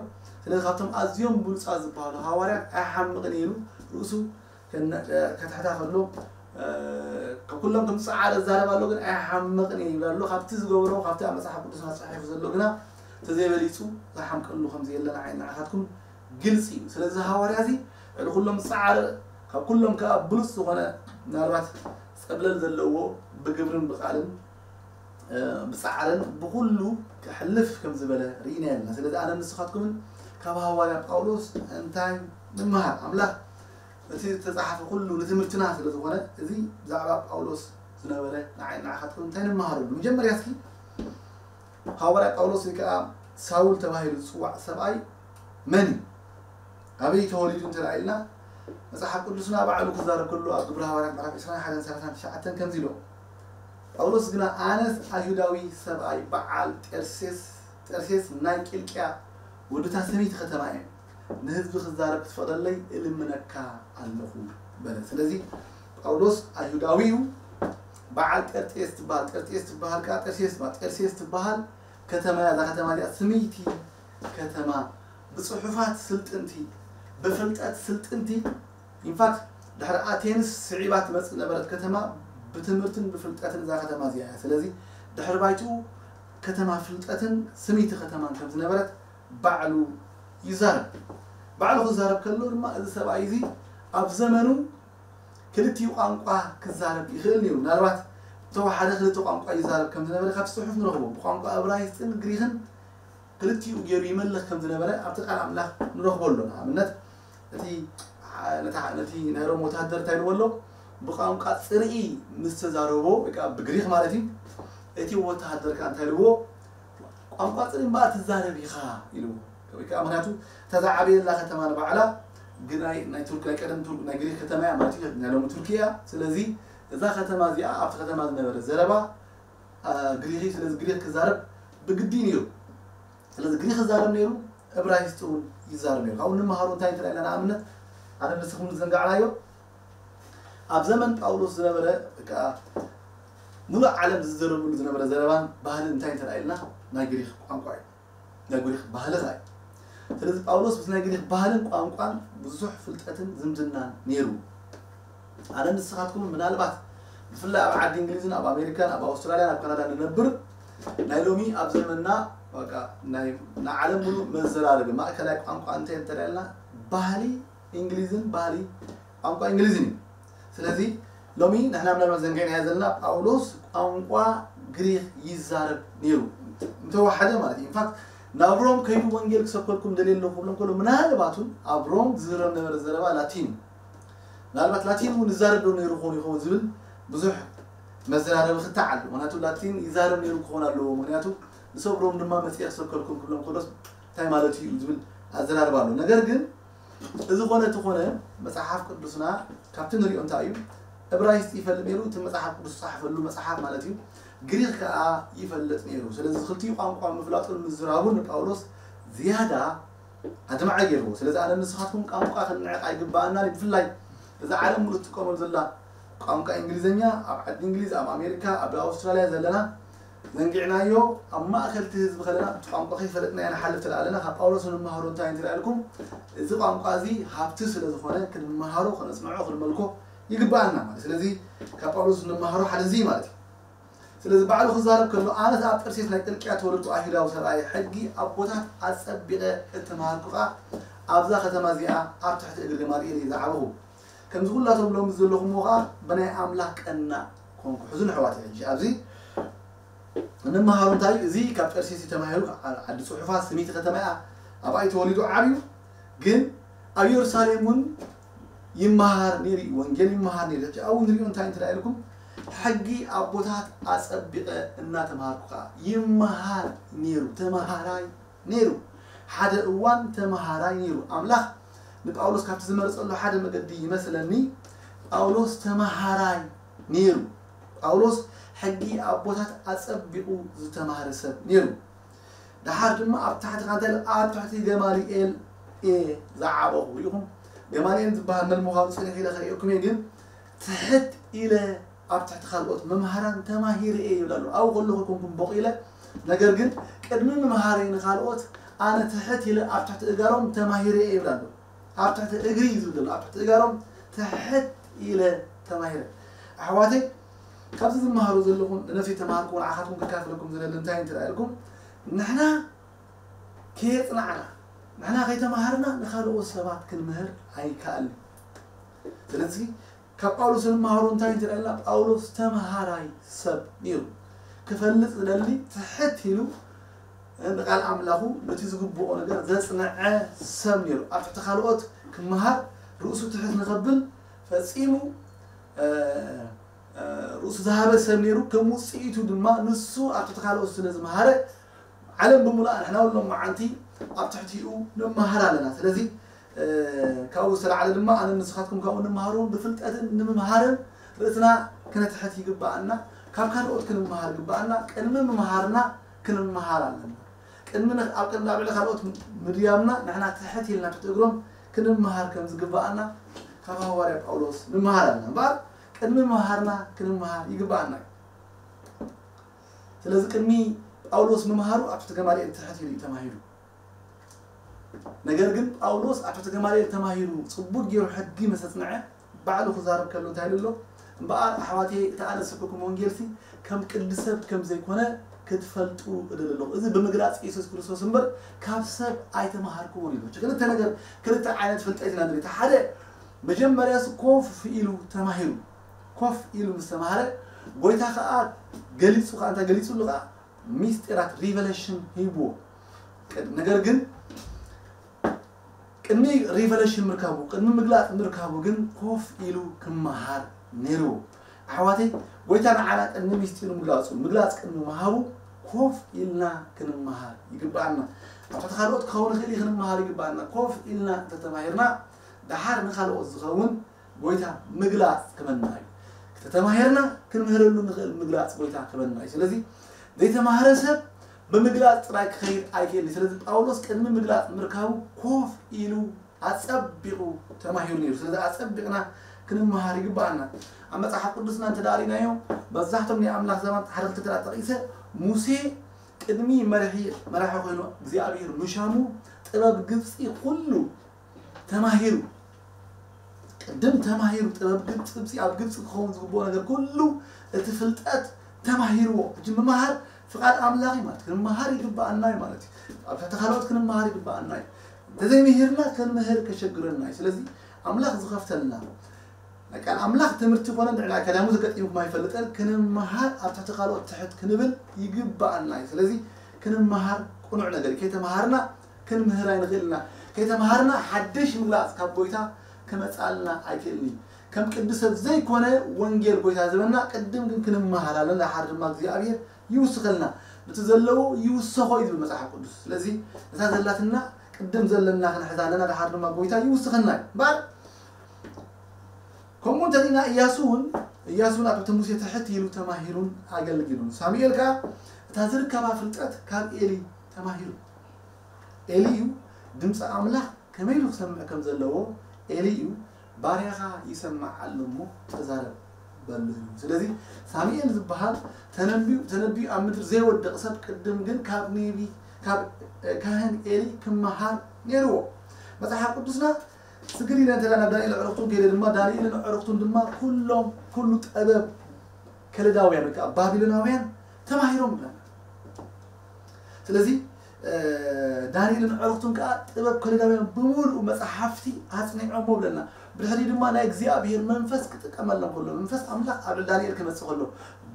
ስለዚ ካብቶም ኣዝዮም ብሉጻት ዝበሃሉ ሃዋርያት ኣይሓምቕን እየ ኢሉ ርእሱ ከነ- ከተሕታ ከሎ፣ እ፣ ካብ ኩሎም ከም ዝጸዓረ ዝዛረብ ኣሎ፣ ግን ኣይሓምቕን እየ ይብል ኣሎ። ካብቲ ዝገብሮ፣ ካብቲ ኣብ መጽሓፍ ቅዱስና ተጻሒፉ ዘሎ ግና ተዘይበሊጹ ዝሓምቀሉ ከም ዘየለ ንዓይ ንዓኻትኩም ግልጺ እዩ። ስለዚ ሃዋርያ እዚ ልዕሊ ኩሎም ዝጸዓረ፣ ካብ ኩሎም ከኣ ብሉጽ ዝኾነ፣ ምናልባት ጸብለል ዘለዎ ብግብርን ብቃልን፣ እ፣ ብጻዕርን ብኹሉ ክሕልፍ ከም ዝበለ ርኢና ኣለና። ስለዚ ኣነ ንስኻትኩምን ካብ ሃዋርያ ጳውሎስ እንታይ ንምሃር? ኣምላኽ እቲ ዝተጻሕፈ ኩሉ ንትምህርትና ስለ ዝኾነ፣ እዚ ብዛዕባ ጳውሎስ ዝነበረ ንዓይ ንዓኻትኩም እንታይ ንምሃረሉ? መጀመርያ እስኪ ሃዋርያ ጳውሎስ ወይ ከኣ ሳውል ተባሂሉ ዝጽዋዕ ሰብኣይ መን እዩ? ኣበይ ተወሊዱ እንተ ኢልና፣ መጽሓፍ ቅዱስና ባዕሉ ክዛረብ ከሎ ኣብ ግብረ ሃዋርያት ምዕራፍ ዕስራን ሓደን ሰላሳን ትሽዓተን ከምዚ ኢሉ፣ ጳውሎስ ግና፣ ኣነስ ኣይሁዳዊ ሰብኣይ በዓል ጤርሴስ፣ ጤርሴስ ናይ ቂልቅያ ወድታ ሰመይቲ ከተማ እየ፣ ንህዝቢ ክዛረብ ክትፈቕደለይ እልምነካ ኣለኹ በለ። ስለዚ ጳውሎስ ኣይሁዳዊ እዩ፣ በዓል ጤርጤስ ትበሃል፣ ጤርጤስ ትበሃል ከኣ ጤርሴስ ትበሃል፣ ጤርሴስ ትበሃል ከተማ እያ። እዛ ከተማ እዚኣ ስምይቲ ከተማ፣ ብጽሑፋት ስልጥንቲ፣ ብፍልጠት ስልጥንቲ። ኢንፋክት ድሕሪ ኣቴንስ ስዒባ ትመጽእ ነበረት ከተማ፣ ብትምህርትን ብፍልጠትን እዛ ከተማ እዚኣ እያ። ስለዚ ድሕሪ ባይትኡ ከተማ ፍልጠትን ስምይቲ ከተማን ከም ዝነበረት ባዕሉ ይዛረብ። ባዕሉ ክዛረብ ከሎ ድማ እዚ ሰብኣይ እዚ ኣብ ዘመኑ ክልቲኡ ቋንቋ ክዛረብ ይኽእል ነይሩ። ምናልባት እተወሓደ ክልተ ቋንቋ ይዛረብ ከም ዝነበረ ካብቲ ጽሑፍ ንረኽቦ። ብቋንቋ እብራይስጥን ግሪኽን ክልቲኡ ገይሩ ይመልኽ ከም ዝነበረ ኣብቲ ቃል ኣምላኽ ንረኽቦ ኣሎ። ንኣብነት እቲ ነታ- ነቲ ናይ ሮም ወተሃደር እንታይ ኢልዎ ኣሎ? ብቋንቋ ጽርኢ ምስ ተዛረቦ፣ ወይ ከዓ ብግሪኽ ማለት እዩ፣ እቲ ወተሃደር ከዓ እንታይ ኢልዎ? ቋንቋ ጽርኢ እምበኣር ትዛረብ ኢኻ ኢልዎ። ወይ ከዓ ምክንያቱ እታ ዝዓበየላ ከተማ ንባዕላ ግናይ ናይ ቱርክ ናይ ቀደም ቱርክ ናይ ግሪክ ከተማ እያ ማለት እዩ፣ ናይ ሎሚ ቱርኪ እያ። ስለዚ እዛ ከተማ እዚኣ ኣብቲ ከተማ ዝነበረ ዘረባ ግሪክ እዩ። ስለዚ ግሪክ ክዛረብ ብግዲ ነይሩ። ስለዚ ግሪክ ክዛረብ ነይሩ፣ እብራይስጥ እውን ይዛረብ ነይሩ። ካብኡ ንመሃሩ እንታይ እንተለና ንኣብነት ኣነ ንስኹም ዝዘንጋዕናዮ ኣብ ዘመን ጳውሎስ ዝነበረ ሙሉእ ዓለም ዝዘረብሉ ዝነበረ ዘረባን ባህልን እንታይ እንተለና ናይ ግሪክ ቋንቋ እዩ። ናይ ግሪክ ባህሊ ኸኣ እዩ። ስለዚ ጳውሎስ ምስ ናይ ግሪክ ባህልን ቋንቋን ብዙሕ ፍልጠትን ዝምድናን ነይሩ። ኣነ ንስኻትኩም ምናልባት ብፍላይ ኣብ ዓዲ እንግሊዝን ኣብ ኣሜሪካን ኣብ ኣውስትራልያን ኣብ ካናዳን ንነብር ናይ ሎሚ ኣብ ዘመንና በቃ ናይ ንዓለም ሙሉእ መዘራረቢ ማእከላይ ቋንቋ እንታይ እንተደልና ባህሊ እንግሊዝን ባህሊ ቋንቋ እንግሊዝን እዩ። ስለዚ ሎሚ ንሕና ምናልባት ዘንጊዕናዮ ዘለና ጳውሎስ ቋንቋ ግሪክ ይዛረብ ነይሩ እንተወሓደ ማለት እዩ። ኢንፋክት ናብ ሮም ከይዱ ወንጌል ክሰብከልኩም ደልየ ኣለኹ ክብሎም ከሎ ምናልባት እውን ኣብ ሮም ዝዝረብ ነበረ ዘረባ ላቲን እዩ። ምናልባት ላቲን እውን ይዛረብ ዶ ነይሩ ክኸውን ይኸውን ዝብል ብዙሕ መዘራረቢ ክተዓል ምክንያቱ ላቲን ይዛረብ ነይሩ ክኸውን ኣለዎ ምክንያቱ ንሰብ ሮም ድማ መፅየ ክሰብከልኩም ክብሎም ከሎስ እንታይ ማለት እዩ ዝብል ኣዘራርባ ኣሎ። ነገር ግን እዚ ኾነ እቲ ኾነ መፅሓፍ ቅዱስና ካብቲ ንሪኦ እንታይ እዩ እብራይስጥ ይፈልጥ ነይሩ እቲ መፅሓፍ ቅዱስ ዝፃሕፈሉ መፅሓፍ ማለት እዩ። ግሪክ ከዓ ይፈልጥ ነይሩ። ስለዚ ክልቲኡ ቋንቋ ምፍላጡን ምዝራቡን ንጳውሎስ ዝያዳ ኣድማዒ ገይርዎ። ስለዚ ኣነ ንስኻትኩም ቋንቋ ክንንዕቕ ኣይግባኣና። ብፍላይ እዛ ዓለም ሙሉ ትጥቀመሉ ዘላ ቋንቋ እንግሊዝኛ ኣብ ዓዲ እንግሊዝ ኣብ ኣሜሪካ ኣብ ኣውስትራልያ ዘለና ዘንጊዕናዮ ኣብ ማእከል እቲ ህዝቢ ከለና እቲ ቋንቋ ከይፈለጥናዮ ንሓልፍ ትለኣለና ካብ ጳውሎስ ንምሃሮ እንታይ እንተልኩም እዚ ቋንቋ እዚ ሃብቲ ስለ ዝኾነ ክንምሃሮ ክነፅንዖ ክንመልኮ ይግባኣና ማለት ስለዚ ካብ ጳውሎስ እንምሃሮ ሓደ እዚ ማለት እዩ። ስለዚ ባዕሉ ክዛረብ ከሎ ኣነስ ኣብ ጠርሴስ ናይ ቅልቅያ ተወለድኩ ኣይሁዳዊ ሰብኣይ ሕጊ ኣቦታት ኣጸቢቐ እተማሃርኩ ከኣ ኣብዛ ከተማ እዚኣ ኣብ ትሕቲ እግሪ ገማልኤል እየ ዝዓበኹ። ከምዚ ኩላቶም ሎሚ ዘለኹምዎ ከኣ ብናይ ኣምላኽ ቀናእ ኮንኩ። ሕዙን ኣሕዋተይ ሕጂ ኣብዚ እንመሃሮ እንታይ እዩ? እዚ ካብ ጠርሴስ እዩ ተማሂሩ፣ ዓ- ዓዲ ጽሑፋት ስሚቲ ከተማ እያ። ኣብኣ እዩ ተወሊዱ ዓብዩ። ግን ኣብ የሩሳሌም እውን ይመሃር ነይሩ እዩ። ወንጌል ይመሃር ነይሩ። ሕጂ ኣብኡ ንሪኦ እንታይ እንተ ኢልኩም ሕጊ ኣቦታት ኣጸቢቐ እናተምሃርኩ ከኣ ይመሃር ነይሩ። ተመሃራይ ነይሩ። ሓደ እዋን ተመሃራይ ነይሩ። ኣምላኽ ንጳውሎስ ካብቲ ዝመርጸሉ ሓደ መገዲ ይመስለኒ ጳውሎስ ተመሃራይ ነይሩ። ጳውሎስ ሕጊ ኣቦታት ኣጸቢቑ ዝተማህረ ሰብ ነይሩ። ደሓር ድማ ኣብ ታሕቲ ካንታ ኢለ ኣብ ትሕቲ ገማልኤል እየ ዝዓበኹ። ርኢኹም? ገማልኤል ዝበሃል መን ምዃኑ ጽኒሕ ኢለ ከርእየኩም እየ፣ ግን ትሕት ኢለ ኣብ ትሕቲ ካልኦት መምሃራን ተማሂረ እየ ይብል ኣሎ። ኣብኡ ከለኹ ኣይኮንኩን ቦቕ ኢለ፣ ነገር ግን ቅድሚ ምምሃረይ ንኻልኦት ኣነ ትሕት ኢለ ኣብ ትሕቲ እጋሮም ተማሂረ እየ ይብል ኣሎ። ኣብ ትሕቲ እግሪ እዩ ዝብል ዘሎ፣ ኣብ ትሕቲ እጋሮም ትሕት ኢለ ተማሂረ። ኣሕዋተይ ካብዚ ዝመሃሮ ዘለኹም ንነፍሲ ተማሃርኩ ንዓኻትኩም ክካፍለኩም ዝደሊ እንታይ እንተ ኢልኩም ንሕና ከየጽናዕና ንሕና ከይተማሃርና ንኻልኦት ሰባት ክንምህር ኣይከኣልን። ስለዚ ካብ ጳውሎስ እንመሃሮ እንታይ እንተ ኢልና ጳውሎስ ተመሃራይ ሰብ ነይሩ። ክፈልጥ ዝደሊ ትሕት ኢሉ ንቃል ኣምላኹ ነቲ ዝግብኦ ነገር ዘጽንዐ ሰብ ነይሩ። ኣብ ትሕቲ ካልኦት ክመሃር ርእሱ ትሕት ንኸብል ፈጺሙ ርእሱ ዝሃበ ሰብ ነይሩ። ከም ውፅኢቱ ድማ ንሱ ኣብ ትሕቲ ካልኦት ስለ ዝመሃረ ዓለም ብምሉኣ ንሕና እውን ሎም መዓንቲ ኣብ ትሕቲኡ ንመሃር ኣለና። ስለዚ ካብኡ ዝተላዕለ ድማ ኣነ ንስኻትኩም ካብኡ ንምሃሩ ብፍልጠትን ንምምሃርን ርእስና ክነትሕት ይግባኣና። ካብ ካልኦት ክንመሃር ይግባኣና። ቅድሚ ምምሃርና ክንመሃር ኣለና። ቅድሚ ኣብ ቅድሚ ኣብ ልዕሊ ካልኦት ምድያምና ንሕና ትሕት ኢልና ትሕቲ እግሮም ክንመሃር ከም ዝግባኣና ካብ ሃዋርያ ጳውሎስ ንምሃር ኣለና እምበኣር ቅድሚ ምምሃርና ክንመሃር ይግባኣና እዩ። ስለዚ ቅድሚ ጳውሎስ ምምሃሩ ኣብ ትሕቲ ገማልኤል ትሕት ኢሉ እዩ ተማሂሩ። ነገር ግን ጳውሎስ ኣብ ትሕቲ ገማልኤል ተማሂሩ ጽቡቅ ገይሩ ሕጊ ምስ ኣጽንዐ ባዕሉ ክዛረብ ከሎ እንታይ ኢሉ ኣሎ? እምበኣር ኣሕዋተየ እቲ ኣነ ዝሰብከኩም ወንጌልሲ ከም ቅዲ ሰብ ከም ዘይኮነ ክትፈልጡ እደሊ ኣለኹ። እዚ ብምግላጽ የሱስ ክርስቶስ እምበር ካብ ሰብ ኣይተማሃርኩዎን ኢሉ። ክልተ ነገር ክልተ ዓይነት ፍልጠት ኢና ንርኢ። እቲ ሓደ መጀመርያስ ኮፍ ኢሉ ተማሂሩ። ኮፍ ኢሉ ምስ ተማሃረ ጎይታ ከኣ ገሊጹ ከኣ እንታይ ገሊጹሉ ከኣ ሚስጢራት ሪቨሌሽን ሂብዎ። ነገር ግን ቅድሚ ሪቨሌሽን ምርካቡ ቅድሚ ምግላጽ ምርካቡ ግን ኮፍ ኢሉ ክመሃር ነይርዎ። ኣሕዋተይ ጎይታ ንዓና ቅድሚ ሚስጢሩ ምግላጹ ምግላጽ ቅድሚ ምሃቡ ኮፍ ኢልና ክንመሃር ይግባኣና። ኣብ ትሕቲ ካልኦት ክኸውን ይኽእል እዩ፣ ክንመሃር ይግባኣና። ኮፍ ኢልና እንተተማሂርና፣ ደሓር ንኻልኦት ዝኸውን ጎይታ ምግላጽ ክበና እዩ። ከተተማሂርና ክንምህረሉ ንኽእል ምግላጽ ጎይታ ክበና እዩ። ስለዚ ዘይተማህረ ሰብ ብምግላጽ ጥራይ ክኸይድ ኣይክእልን እዩ። ስለዚ ጳውሎስ ቅድሚ ምግላጽ ምርካቡ ኮፍ ኢሉ ኣጸቢቑ ተማሂሩ ነይሩ። ስለዚ ኣጸቢቕና ክንመሃር ይግባኣና። ኣብ መጽሓፍ ቅዱስና እንተ ደኣ ርኢናዮ፣ መብዛሕቶም ናይ ኣምላኽ ዘባን ሓደ ክልተ ተራ ጠቒሰ፣ ሙሴ ቅድሚ መርሒ መራሒ ኮይኑ እግዚኣብሔር ምሻሙ ጥበብ ግብጺ ኩሉ ተማሂሩ። ቅድም ተማሂሩ፣ ጥበብ ግብጺ፣ ኣብ ግብጺ ክኸውን ዝግብኦ ነገር ኩሉ እቲ ፍልጠት ተማሂርዎ። ሕጂ ምምሃር ፍቓድ ኣምላኽ እዩ ማለት፣ ክንመሃር ይግባኣና እዩ ማለት እዩ። ኣብ ትሕቲ ካልኦት ክንመሃር ይግባኣና እዩ። እንተዘይምሂርና ክንምህር ከሸግረና እዩ። ስለዚ ኣምላኽ ዝኸፍተልና ናይ ቃል ኣምላኽ ትምህርቲ ኮነ ንዕና ኣካዳሚ ተገጢሙኩም ኣይፈልጥን። ክንመሃር ኣብ ትሕቲ ካልኦት ትሕት ክንብል ይግባኣና እዩ። ስለዚ ክንመሃር ቅኑዕ ነገር እዩ። ከይተምሃርና ክንምህር ኣይንኽእልና። ከይተምሃርና ሓድሽ ምግላጽ ካብ ጎይታ ክመጻልና ኣይክእልን እዩ። ከም ቅዱስ ሰብ ዘይኮነ ወንጌል ጎይታ ዝበና ቅድም ግን ክንመሃር ኣለና። ድሓር ድማ እግዚኣብሔር ይውስኸልና። ነቲ ዘለዎ ይውሰኾ እዩ ዝብል መጽሓፍ ቅዱስ። ስለዚ እታ ዘላትና ቅድም ዘለና ክንሕዛ ኣለና። ድሓር ድማ ጎይታ ይውስኸልና እዩ። እምበኣር ከምኡ እንተሪና እያሱ እውን እያሱ እውን ኣብ ትሕቲ ሙሴ ትሕት ኢሉ ተማሂሩን ኣገልጊሉን። ሳሙኤል ከኣ እታ ዝርከባ ፍልጠት ካብ ኤሊ ተማሂሩ። ኤሊ እዩ ድምፂ ኣምላኽ ከመይ ኢሉ ክሰምዕ ከም ዘለዎ ኤሊ እዩ ባርያኻ ይሰምዕ ኣሎ እሞ ተዛረብ በሉ እዩ። ስለዚ ሳሙኤል ዝበሃል ተነቢዩ ተነቢዩ ኣብ ምድሪ ዘይወድቕ ሰብ ቅድም ግን ካብ ነቢ ካብ እ፣ ካህን ኤሊ ክመሃር ነይርዎ። መጽሓፍ ቅዱስና ስግር ኢለ እንተ ናብ ዳንኤል ዕርክቱን ከይደ ድማ ዳንኤልን ዕርክቱን ድማ ኩሎም ኩሉ ጥበብ ከለዳውያን ወይ ከዓ ባቢሎናውያን ተማሂሮም ብለና። ስለዚ እ፣ ዳንኤልን ዕርክቱን ከዓ ጥበብ ከለዳውያን ብምሉኡ መጽሓፍቲ ኣጽኒዖሞ ብለና። ብድሕሪ ድማ ናይ እግዚኣብሔር መንፈስ ክጥቀመሎም ከሎ መንፈስ ኣምላኽ ኣብ ልዕሊ ዳንኤል ክመጽእ ከሎ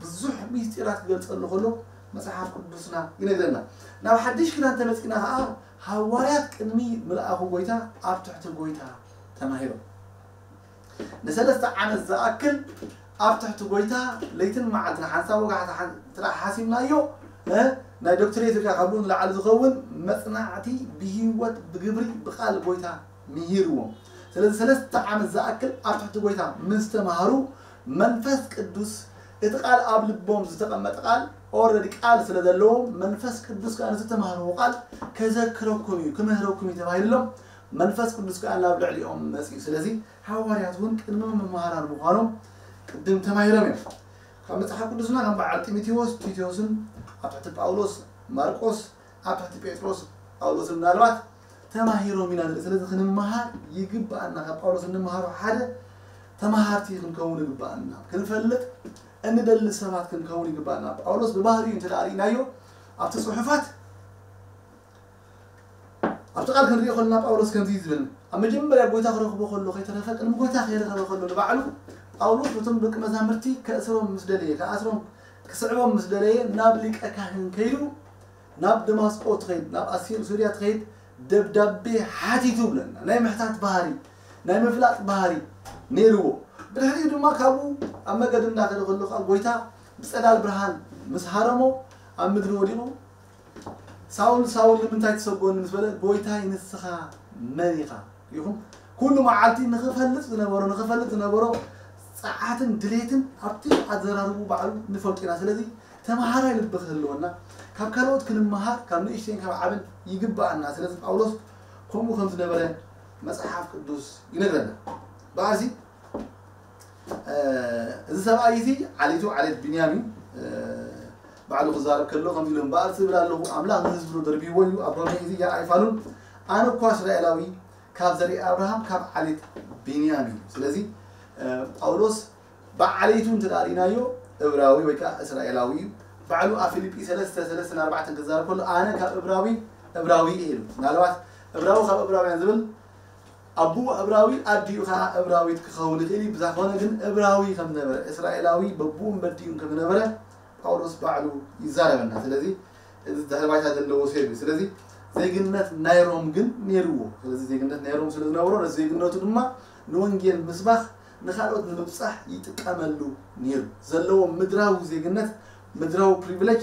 ብዙሕ ሚስጢራት ክገልጸሉ ከሎ መጽሓፍ ቅዱስና ይነግረና። ናብ ሓድሽ ኪዳን ተመጺና ከዓ ሃዋርያት ቅድሚ ምልኣኹ ጎይታ ኣብ ትሕቲ ጎይታ ተማሂሮም። ንሰለስተ ዓመት ዝኣክል ኣብ ትሕቲ ጎይታ ለይትን መዓልትን ሓንሳብ ወጋሕታ ሓን- ጥራሕ ሓሲብናዮ እ፣ ናይ ዶክትሬት ወይ ከዓ ካብኡ ንላዕሊ ዝኸውን መጽናዕቲ ብህይወት ብግብሪ ብቃል ጎይታ ምሂርዎም። ስለዚ ሰለስተ ዓመት ዝኣክል ኣብ ትሕቲ ጎይታ ምስ ተማሃሩ መንፈስ ቅዱስ እቲ ቃል ኣብ ልቦም ዝተቐመጠ ቃል ኦረዲ ቃል ስለ ዘለዎም መንፈስ ቅዱስ ከዓ ነቲ ተማሃርዎ ቃል ከዘክረኩም እዩ ክምህረኩም እዩ ተባሂሎም መንፈስ ቅዱስ ከዓ ናብ ልዕሊኦም መፅኡ። ስለዚ ሃዋርያት እውን ቅድሚ መምሃራን ምዃኖም ቅድም ተማሂሮም እዮም። ካብ መፅሓፍ ቅዱስና ከም በዓል ጢሞቴዎስ ቲቶስን ኣብ ትሕቲ ጳውሎስ ማርቆስ ኣብ ትሕቲ ጴጥሮስ ጳውሎስን ምናልባት ተማሂሮም ኢና ንርኢ። ስለዚ ክንመሃር ይግብኣና። ካብ ጳውሎስ እንመሃሮ ሓደ ተማሃርቲ ክንከውን ይግብኣና። ክንፈልጥ እንደሊ ሰባት ክንከውን ይግብኣና። ጳውሎስ ብባህሪኡ እንተ ደኣ ርኢናዮ ኣብቲ ጽሑፋት ኣብቲ ቃል ክንሪኦ ከለና ጳውሎስ ከምዚ እዩ ዝብል። ኣብ መጀመርያ ጎይታ ክረኽቦ ከሎ ከይተረፈ ቅድሚ ጎይታ ከይረኸበ ከሎ ንባዕሉ ጳውሎስ ነቶም ደቂ መዛምርቲ ከእስሮም ምስ ደለየ ከኣስሮም ክስዕቦም ምስ ደለየ ናብ ሊቀ ካህን ከይዱ ናብ ደማስቆ ትኸይድ ናብ ኣሲር ሱርያ ትኸይድ ደብዳቤ ሓቲቱ ብለና። ናይ ምሕታት ባህሪ ናይ ምፍላጥ ባህሪ ነይርዎ። ብድሕሪኡ ድማ ካብኡ ኣብ መገዲ እንዳኸደ ከሎ ከዓ ጎይታ ብፀዳል ብርሃን ምስ ሃረሞ ኣብ ምድሪ ወዲቑ ሳውል ሳውል ንምንታይ ትሰጎኒ ምስ በለ ጎይታይ ንስኻ መን ኢኻ ኢኹም ኩሉ መዓልቲ ንኽፈልጥ ዝነበሮ ንኽፈልጥ ዝነበሮ ፀዓትን ድሌትን ኣብቲ ኣዘራርቡ ባዕሉ ንፈልጡ ኢና። ስለዚ ተምሃራይ ልቢ ክህልወና ካብ ካልኦት ክንመሃር ካብ ንእሽተይን ካብ ዓብን ይግብኣና። ስለዚ ጳውሎስ ከምኡ ከም ዝነበረ መፅሓፍ ቅዱስ ይነግረና። በኣዚ እዚ ሰብኣይ እዚ ዓሌቱ ዓሌት ቢንያም እዩ። ባዕሉ ክዛረብ ከሎ ከምዚ ኢሉ እምበኣር ዝብል ኣለኹ ኣምላኽ ንህዝቡ ደርቢዎ እዩ ኣብ ሮሜ እዚ ይኣ ኣይፋሉን ኣነ እኳ እስራኤላዊ ካብ ዘርኢ ኣብርሃም ካብ ዓሌት ቢንያም እዩ። ስለዚ ጳውሎስ ብዓሌቱ እንተ ርኢናዮ እብራዊ ወይ ከዓ እስራኤላዊ እዩ። ባዕሉ ኣብ ፊልጲ ሰለስተ ሰለስተ ኣርባዕተ ክዛረብ ከሎ ኣነ ካብ እብራዊ እብራዊ እየ ኢሉ። ምናልባት እብራዊ ካብ እብራውያን ዝብል ኣቦኡ እብራዊ ኣዲኡ ከዓ እብራዊት ክኸውን ይኽእል እዩ። ብዛኾነ ግን እብራዊ ከም ዝነበረ እስራኤላዊ በቦኡን በዲኡን ከም ዝነበረ ጳውሎስ ባዕሉ ይዛረበና። ስለዚ እዚ ድሕሪ ባይታ ዘለዎ ሰብ እዩ። ስለዚ ዜግነት ናይ ሮም ግን ነይርዎ። ስለዚ ዜግነት ናይ ሮም ስለ ዝነበሮ ነዚ ዜግነቱ ድማ ንወንጌል ምስባኽ ንኻልኦት ንምብፃሕ ይጥቀመሉ ነይሩ። ዘለዎ ምድራዊ ዜግነት ምድራዊ ፕሪቪሌጅ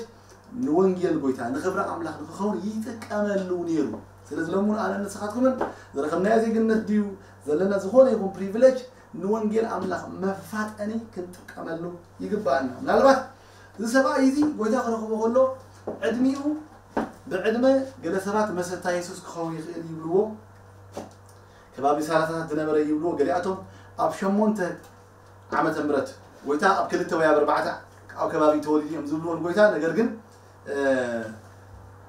ንወንጌል ጎይታ ንኽብሪ ኣምላኽ ንክኸውን ይጥቀመሉ ነይሩ። ስለዚ ሎሚ እውን ኣነ ንስኻትኩምን ዝረኸብናዮ ዜግነት ድዩ ዘለና ዝኾነ ይኹን ፕሪቪሌጅ ንወንጌል ኣምላኽ መፋጠኒ ክንጥቀመሉ ይግባኣና። ምናልባት እዚ ሰብኣይ እዚ ጎይታ ክረኽቦ ከሎ ዕድሚኡ ብዕድመ ገለ ሰባት መሰታ የሱስ ክኸውን ይኽእል ይብልዎ፣ ከባቢ ሰላሳታት ዝነበረ ይብልዎ፣ ገሊኣቶም ኣብ ሸሞንተ ዓመተ ምህረት ጎይታ ኣብ ክልተ ወይ ኣብ ኣርባዕተ ኣብ ከባቢ ተወሊዱ እዮም ዝብልዎ ንጎይታ። ነገር ግን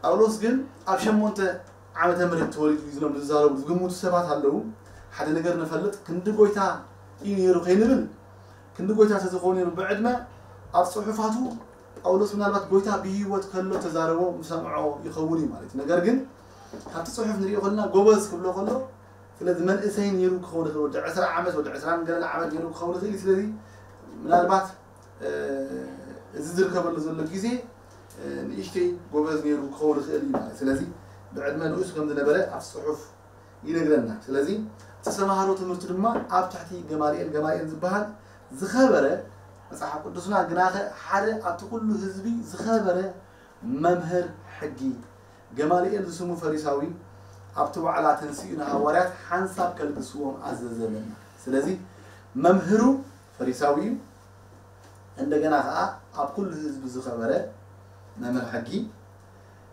ጳውሎስ ግን ኣብ ሸሞንተ ዓመተ ምህረት ተወሊዱ እዩ ዝሎም ዝዛረቡ ዝግምቱ ሰባት ኣለዉ። ሓደ ነገር ንፈልጥ፣ ክንዲ ጎይታ እዩ ነይሩ ከይንብል፣ ክንዲ ጎይታ ተዝኸውን ነይሩ ብዕድመ ኣብ ጽሑፋቱ ጳውሎስ ምናልባት ጎይታ ብህይወት ከሎ ተዛረቦ ምሰምዖ ይኸውን እዩ ማለት እዩ። ነገር ግን ካብቲ ጽሑፍ ንሪኦ ከለና ጎበዝ ክብሎ ከሎ ስለዚ መንእሰይ ነይሩ ክኸውን ይኽእል፣ ወዲ ዕስራ ዓመት ወዲ ዕስራን ገለን ዓመት ነይሩ ክኸውን ይኽእል። ስለዚ ምናልባት እዚ ዝርከበሉ ዘሎ ግዜ ንእሽተይ ጎበዝ ነይሩ ክኸውን ይኽእል እዩ ማለት። ስለዚ ብዕድመ ንኡስ ከም ዝነበረ ኣብ ጽሑፍ ይነግረና። ስለዚ ዝተሰማሃሮ ትምህርቲ ድማ ኣብ ትሕቲ ገማልኤል፣ ገማልኤል ዝበሃል ዝኸበረ መጽሓፍ ቅዱስና ግናኸ ሓደ ኣብቲ ኩሉ ህዝቢ ዝኸበረ መምህር ሕጊ ገማልኤል ዝስሙ ፈሪሳዊ ኣብቲ ዋዕላ ተንሲኡ ንሃዋርያት ሓንሳብ ከልግስዎም ኣዘዘ በልና። ስለዚ መምህሩ ፈሪሳዊ እዩ። እንደገና ከዓ ኣብ ኩሉ ህዝቢ ዝኸበረ መምህር ሕጊ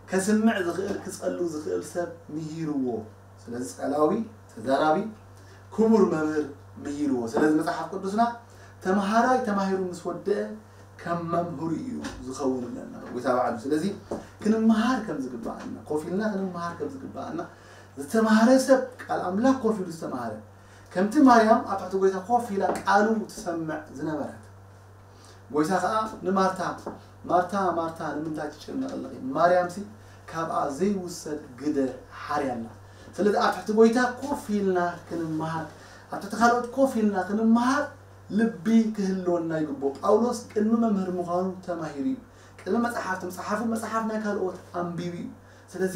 ከስምዕ ዝኽእል ክጸሉ ዝኽእል ሰብ ምሂርዎ። ስለዚ ጸላዊ ተዛራቢ ክቡር መምህር ምሂርዎ። ስለዚ መጽሓፍ ቅዱስና ተምሃራይ ተማሂሩ ምስ ወደአ ከም መምህሩ እዩ ዝኸውን ይብለና ጎይታ ባዕሉ። ስለዚ ክንምሃር ከም ዝግባኣና፣ ኮፍ ኢልና ክንምሃር ከም ዝግባኣና፣ ዝተምሃረ ሰብ ቃል ኣምላኽ ኮፍ ኢሉ ዝተምሃረ ከምቲ ማርያም ኣብ ትሕቲ ጎይታ ኮፍ ኢላ ቃሉ ትሰምዕ ዝነበረት ጎይታ ኸዓ ንማርታ ማርታ ማርታ ንምንታይ ትጭነቕ ኣለኺ? ማርያምሲ ካብኣ ዘይውሰድ ግደ ሓርያ ኣላ። ስለዚ ኣብ ትሕቲ ጎይታ ኮፍ ኢልና ክንመሃር፣ ኣብ ትሕቲ ካልኦት ኮፍ ኢልና ክንመሃር ልቢ ክህልወና ይግብኦ። ጳውሎስ ቅድሚ መምህር ምዃኑ ተማሂሩ እዩ። ቅድሚ መጽሓፍቲ ምጽሓፉ መጽሓፍ ናይ ካልኦት ኣንቢቡ እዩ። ስለዚ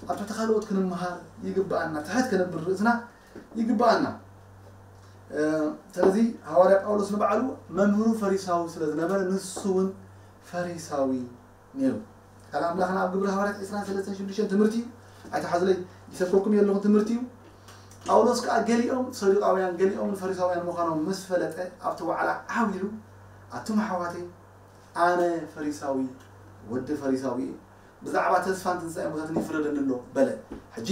ኣብ ትሕቲ ካልኦት ክንመሃር ይግብኣና። ትሕት ከነብል ርእስና ይግብኣና። ስለዚ ሃዋርያ ጳውሎስ ንባዕሉ መምህሩ ፈሪሳዊ ስለ ዝነበረ ንሱ እውን ፈሪሳዊ ነይሩ። ቃል ኣምላኽና ኣብ ግብሪ ሃዋርያት ዕስራን ሰለስተን ሽዱሽተን ትምህርቲ እዩ። ኣይትሓዙለይ፣ ይሰብከኩም የለኹ ትምህርቲ እዩ። ጳውሎስ ከዓ ገሊኦም ሰዱቃውያን ገሊኦም ፈሪሳውያን ምዃኖም ምስ ፈለጠ ኣብቲ ዋዕላ ዓው ኢሉ ኣቱም ኣሕዋተይ ኣነ ፈሪሳዊ ወዲ ፈሪሳዊ እየ። ብዛዕባ ተስፋን ትንሳኤ ሙታትን ይፍረደኒ ኣሎ በለ። ሕጂ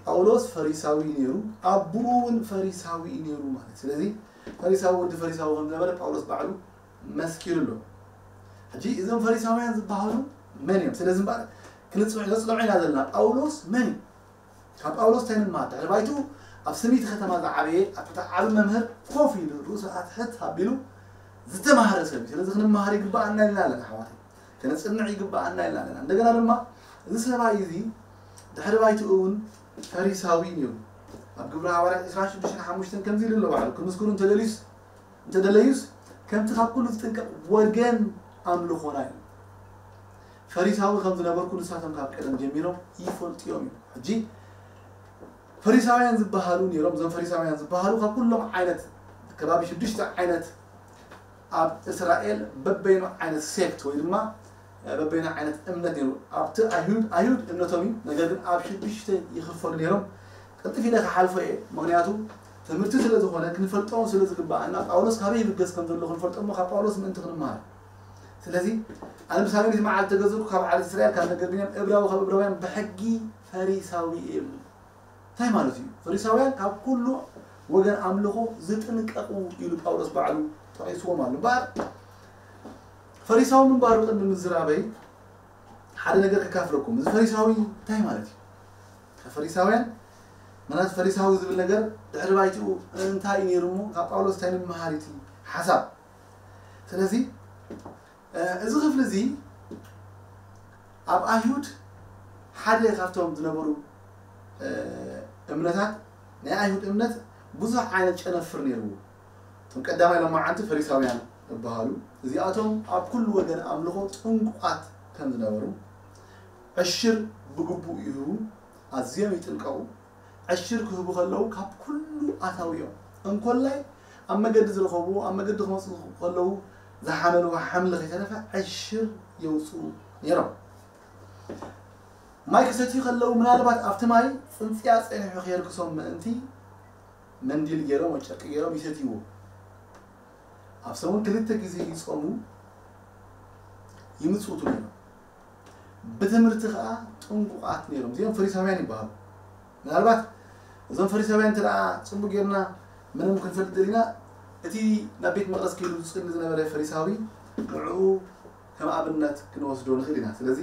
ጳውሎስ ፈሪሳዊ ነይሩ፣ ኣቦኡ እውን ፈሪሳዊ ነይሩ ማለት። ስለዚ ፈሪሳዊ ወዲ ፈሪሳዊ ከም ዝነበረ ጳውሎስ ባዕሉ መስኪሩ ኣሎ። ሕጂ እዞም ፈሪሳውያን ዝበሃሉ መን እዮም? ስለዚ እምበኣር ክንጽንዕ ነጽንዖ ኢና ዘለና። ጳውሎስ መን እዩ? ካብ ጳውሎስ እንታይ ንመሃር? ድሕሪ ባይትኡ ኣብ ስምይቲ ከተማ ዝዓበየ ኣብ ትሕቲ ዓቢ መምህር ኮፍ ኢሉ ርእሱ ኣትሕት ኣቢሉ ዝተማህረ ሰብ እዩ። ስለዚ ክንመሃር ይግባኣና ኢልና ኣለና ኣሕዋተይ። ከነጽንዕ ይግባኣና ኢልና ኣለና። እንደገና ድማ እዚ ሰብኣይ እዚ ድሕሪ ባይትኡ እውን ፈሪሳዊ ነይሩ። ኣብ ግብሪ ሃዋርያት ዕስራን ሽዱሽተን ሓሙሽተን ከምዚ ኢሉ ኣሎ ባዕሉ። ክምስክሩ እንተደልዩስ እንተደለዩስ ከምቲ ካብ ኩሉ ዝጥንቀቕ ወገን ኣምልኾና እዩ። ፈሪሳዊ ከም ዝነበርኩ ንሳቶም ካብ ቀደም ጀሚሮም ይፈልጥዮም እዩ። ሕጂ ፈሪሳውያን ዝበሃሉ ነይሮም። እዞም ፈሪሳውያን ዝበሃሉ ካብ ኩሎም ዓይነት ከባቢ ሽዱሽተ ዓይነት ኣብ እስራኤል በበይኑ ዓይነት ሴክት ወይ ድማ በበይኑ ዓይነት እምነት ነይሩ። ኣብቲ ኣይሁድ ኣይሁድ እምነቶም እዩ። ነገር ግን ኣብ ሽዱሽተ ይኽፈሉ ነይሮም። ቅልጥፍ ኢለ ክሓልፎ እየ፣ ምኽንያቱ ትምህርቲ ስለ ዝኾነ ክንፈልጦ ስለ ዝግባኣና ጳውሎስ ካበይ ይብገስ ከም ዘሎ ክንፈልጦ እሞ ካብ ጳውሎስ ምእንቲ ክንመሃር። ስለዚ ኣነ ብሳልዮኒት መዓልቲ ተገዘርኩ ካብ ዓሌት እስራኤል ካብ ነገር ብንያም እብራዊ ካብ እብራውያን ብሕጊ ፈሪሳዊ እየ ይብሉ። እንታይ ማለት እዩ? ፈሪሳውያን ካብ ኩሉ ወገን ኣምልኾ ዝጥንቀቑ ኢሉ ጳውሎስ ባዕሉ ጠቒስዎም ኣሎ። እምበኣር ፈሪሳዊ ምንባሩ ቅድሚ ምዝራበይ ሓደ ነገር ከካፍለኩም። እዚ ፈሪሳዊ እንታይ ማለት እዩ? ፈሪሳውያን ማለት ፈሪሳዊ ዝብል ነገር ድሕሪ ባይትኡ እንታይ እዩ ነይሩ እሞ ካብ ጳውሎስ እንታይ ንምሃር እቲ ሓሳብ? ስለዚ እዚ ክፍሊ እዚ ኣብ ኣይሁድ ሓደ ካብቶም ዝነበሩ እምነታት ናይ ኣይሁድ እምነት ብዙሕ ዓይነት ጨነፍር ነይርዎ። እቶም ቀዳማይ ሎማዓንቲ ፈሪሳውያን ይበሃሉ። እዚኣቶም ኣብ ኩሉ ወገን ኣምልኾ ጥንቁቓት ከም ዝነበሩ ዕሽር ብግቡእ ይህቡ፣ ኣዝዮም ይጥንቀቑ። ዕሽር ክህቡ ከለዉ ካብ ኩሉ ኣታዊኦም እንኮላይ ኣብ መገዲ ዝረኸብዎ ኣብ መገዲ ክመፁ ከለዉ ዝሓመልዎ ሓምሊ ከይተረፈ ዕሽር የውፅኡ ነይሮም። ማይ ክሰትዩ ከለዉ ምናልባት ኣብቲ ማይ ጽንጽያ ጸኒሑ ከየርክሶም ምእንቲ መንዲል ገይሮም ወይ ጨርቂ ገይሮም ይሰትይዎ። ኣብ ሰሙን ክልተ ግዜ ይጾሙ ይምጽውቱ ነይሮም። ብትምህርቲ ከዓ ጥንቁቓት ነይሮም። እዚኦም ፈሪሳውያን ይበሃሉ። ምናልባት እዞም ፈሪሳውያን እንተ ደኣ ጽቡቕ ጌርና ምንም ክንፈልጥ ደሊና፣ እቲ ናብ ቤት መቕደስ ከይዱ ዝጽሊ ዝነበረ ፈሪሳዊ ንዕኡ ከም ኣብነት ክንወስዶ ንኽእል ኢና። ስለዚ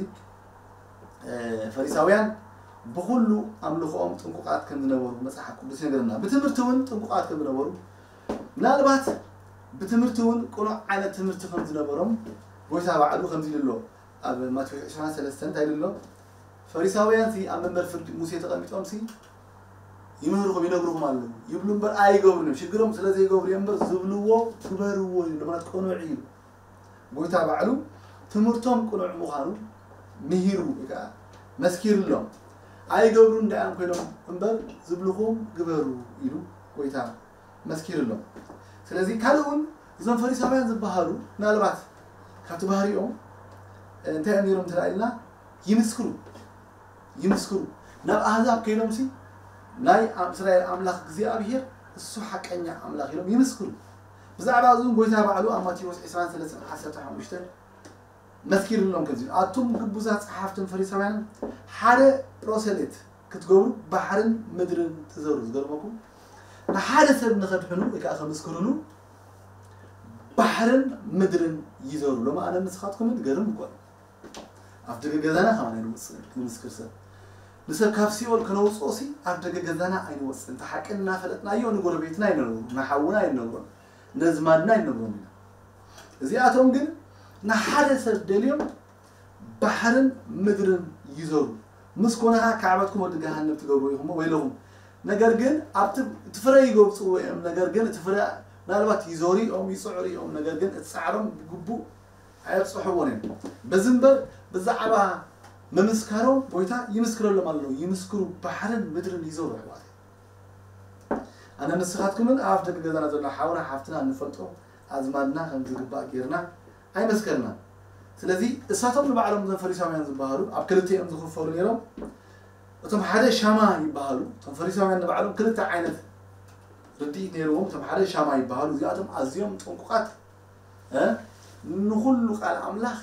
ፈሪሳውያን ብኹሉ ኣምልኾኦም ጥንቁቓት ከም ዝነበሩ መጽሓፍ ቅዱስ ይነግረና። ብትምህርቲ እውን ጥንቁቓት ከም ዝነበሩ፣ ምናልባት ብትምህርቲ እውን ቅኑዕ ዓይነት ትምህርቲ ከም ዝነበሮም ጎይታ ባዕሉ ከምዚ ኢሉ ኣሎ። ኣብ ማቴዎስ ዕስራን ሰለስተን እንታይ ኢሉ ኣሎ? ፈሪሳውያን ሲ ኣብ መንበር ፍርዲ ሙሴ ተቐሚጦም ሲ ይምህርኹም ይነግርኹም ኣለዉ ይብሉ እምበር ኣይገብሩን እዮም። ሽግሮም ስለ ዘይገብሩ እዮም እምበር ዝብልዎ ግበርዎ ይብሉ ማለት ቅኑዕ እዩ። ጎይታ ባዕሉ ትምህርቶም ቅኑዕ ምዃኑ ምሂሩ ወይ ከዓ መስኪርሎም። ኣይገብሩን ደኣም ኮይኖም እምበር ዝብልኹም ግበሩ ኢሉ ጎይታ መስኪርሎም። ስለዚ ካልእ እውን እዞም ፈሪሳውያን ዝበሃሉ ምናልባት ካብቲ ባህሪኦም እንታይ እዮም ነይሮም እንተ ኢልና ይምስክሩ ይምስክሩ ናብ ኣህዛብ ከይዶም ሲ ናይ እስራኤል ኣምላኽ እግዚኣብሔር እሱ ሓቀኛ ኣምላኽ ኢሎም ይምስክሩ። ብዛዕባ እዚ እውን ጎይታ ባዕሉ ኣብ ማቴዎስ ዕስራን ሰለስተን ዓሰርተ ሓሙሽተ መስኪርሎም ከምዚ ኣቱም ግቡዛት ጸሓፍትን ፈሪሳውያንን ሓደ ፕሮሰሌት ክትገብሩ ባሕርን ምድርን ትዘሩ። ዝገርመኩም ንሓደ ሰብ ንኸድሕኑ ወይ ከዓ ከምስክርሉ ባሕርን ምድርን ይዘሩ። ሎማ ኣነ ንስኻትኩምን ገርም እኮ ኣብ ደገ ገዛና ከማን ኣይንወፅእን። ንምስክር ሰብ ንሰብ ካብ ሲኦል ከነውፅኦ ሲ ኣብ ደገ ገዛና ኣይንወፅእን። እቲ ሓቂ እናፈለጥናዮ ንጎረቤትና ኣይነግሮ ንሓውና ኣይነግሮን ነዝማድና ኣይነግሮም ኢና። እዚኣቶም ግን ንሓደ ሰብ ደልዮም ባሕርን ምድርን ይዘሩ። ምስ ኮነ ከዓ ካዕበትኩም ወዲ ገሃነብ ትገብሩ ኢኹም ወይለኹም። ነገር ግን ኣብቲ እቲ ፍረ ይገብፅዎ እዮም። ነገር ግን እቲ ፍረ ምናልባት ይዘሩ እዮም ይፅዕሩ እዮም። ነገር ግን እቲ ፃዕሮም ብግቡእ ኣየብፅሕዎን እዮም። በዚ እምበር ብዛዕባ ምምስካሮም ጎይታ ይምስክረሎም ኣሎ። ይምስክሩ ባሕርን ምድርን ይዘሩ ኣሕዋት። ኣነ ንስኻትኩምን ኣብ ደቂ ገዛና ዘሎ ሓውና ሓፍትና እንፈልጦ ኣዝማድና ከም ዝግባእ ጌርና ኣይመስከርናን። ስለዚ እሳቶም ንባዕሎም እዞም ፈሪሳውያን ዝበሃሉ ኣብ ክልተ እዮም ዝኽፈሉ ነይሮም። እቶም ሓደ ሻማ ይበሃሉ። እቶም ፈሪሳውያን ንባዕሎም ክልተ ዓይነት ርድኢት ነይርዎም። እቶም ሓደ ሻማ ይበሃሉ። እዚኣቶም ኣዝዮም ጥንቁቓት እ ንኹሉ ቃል ኣምላኽ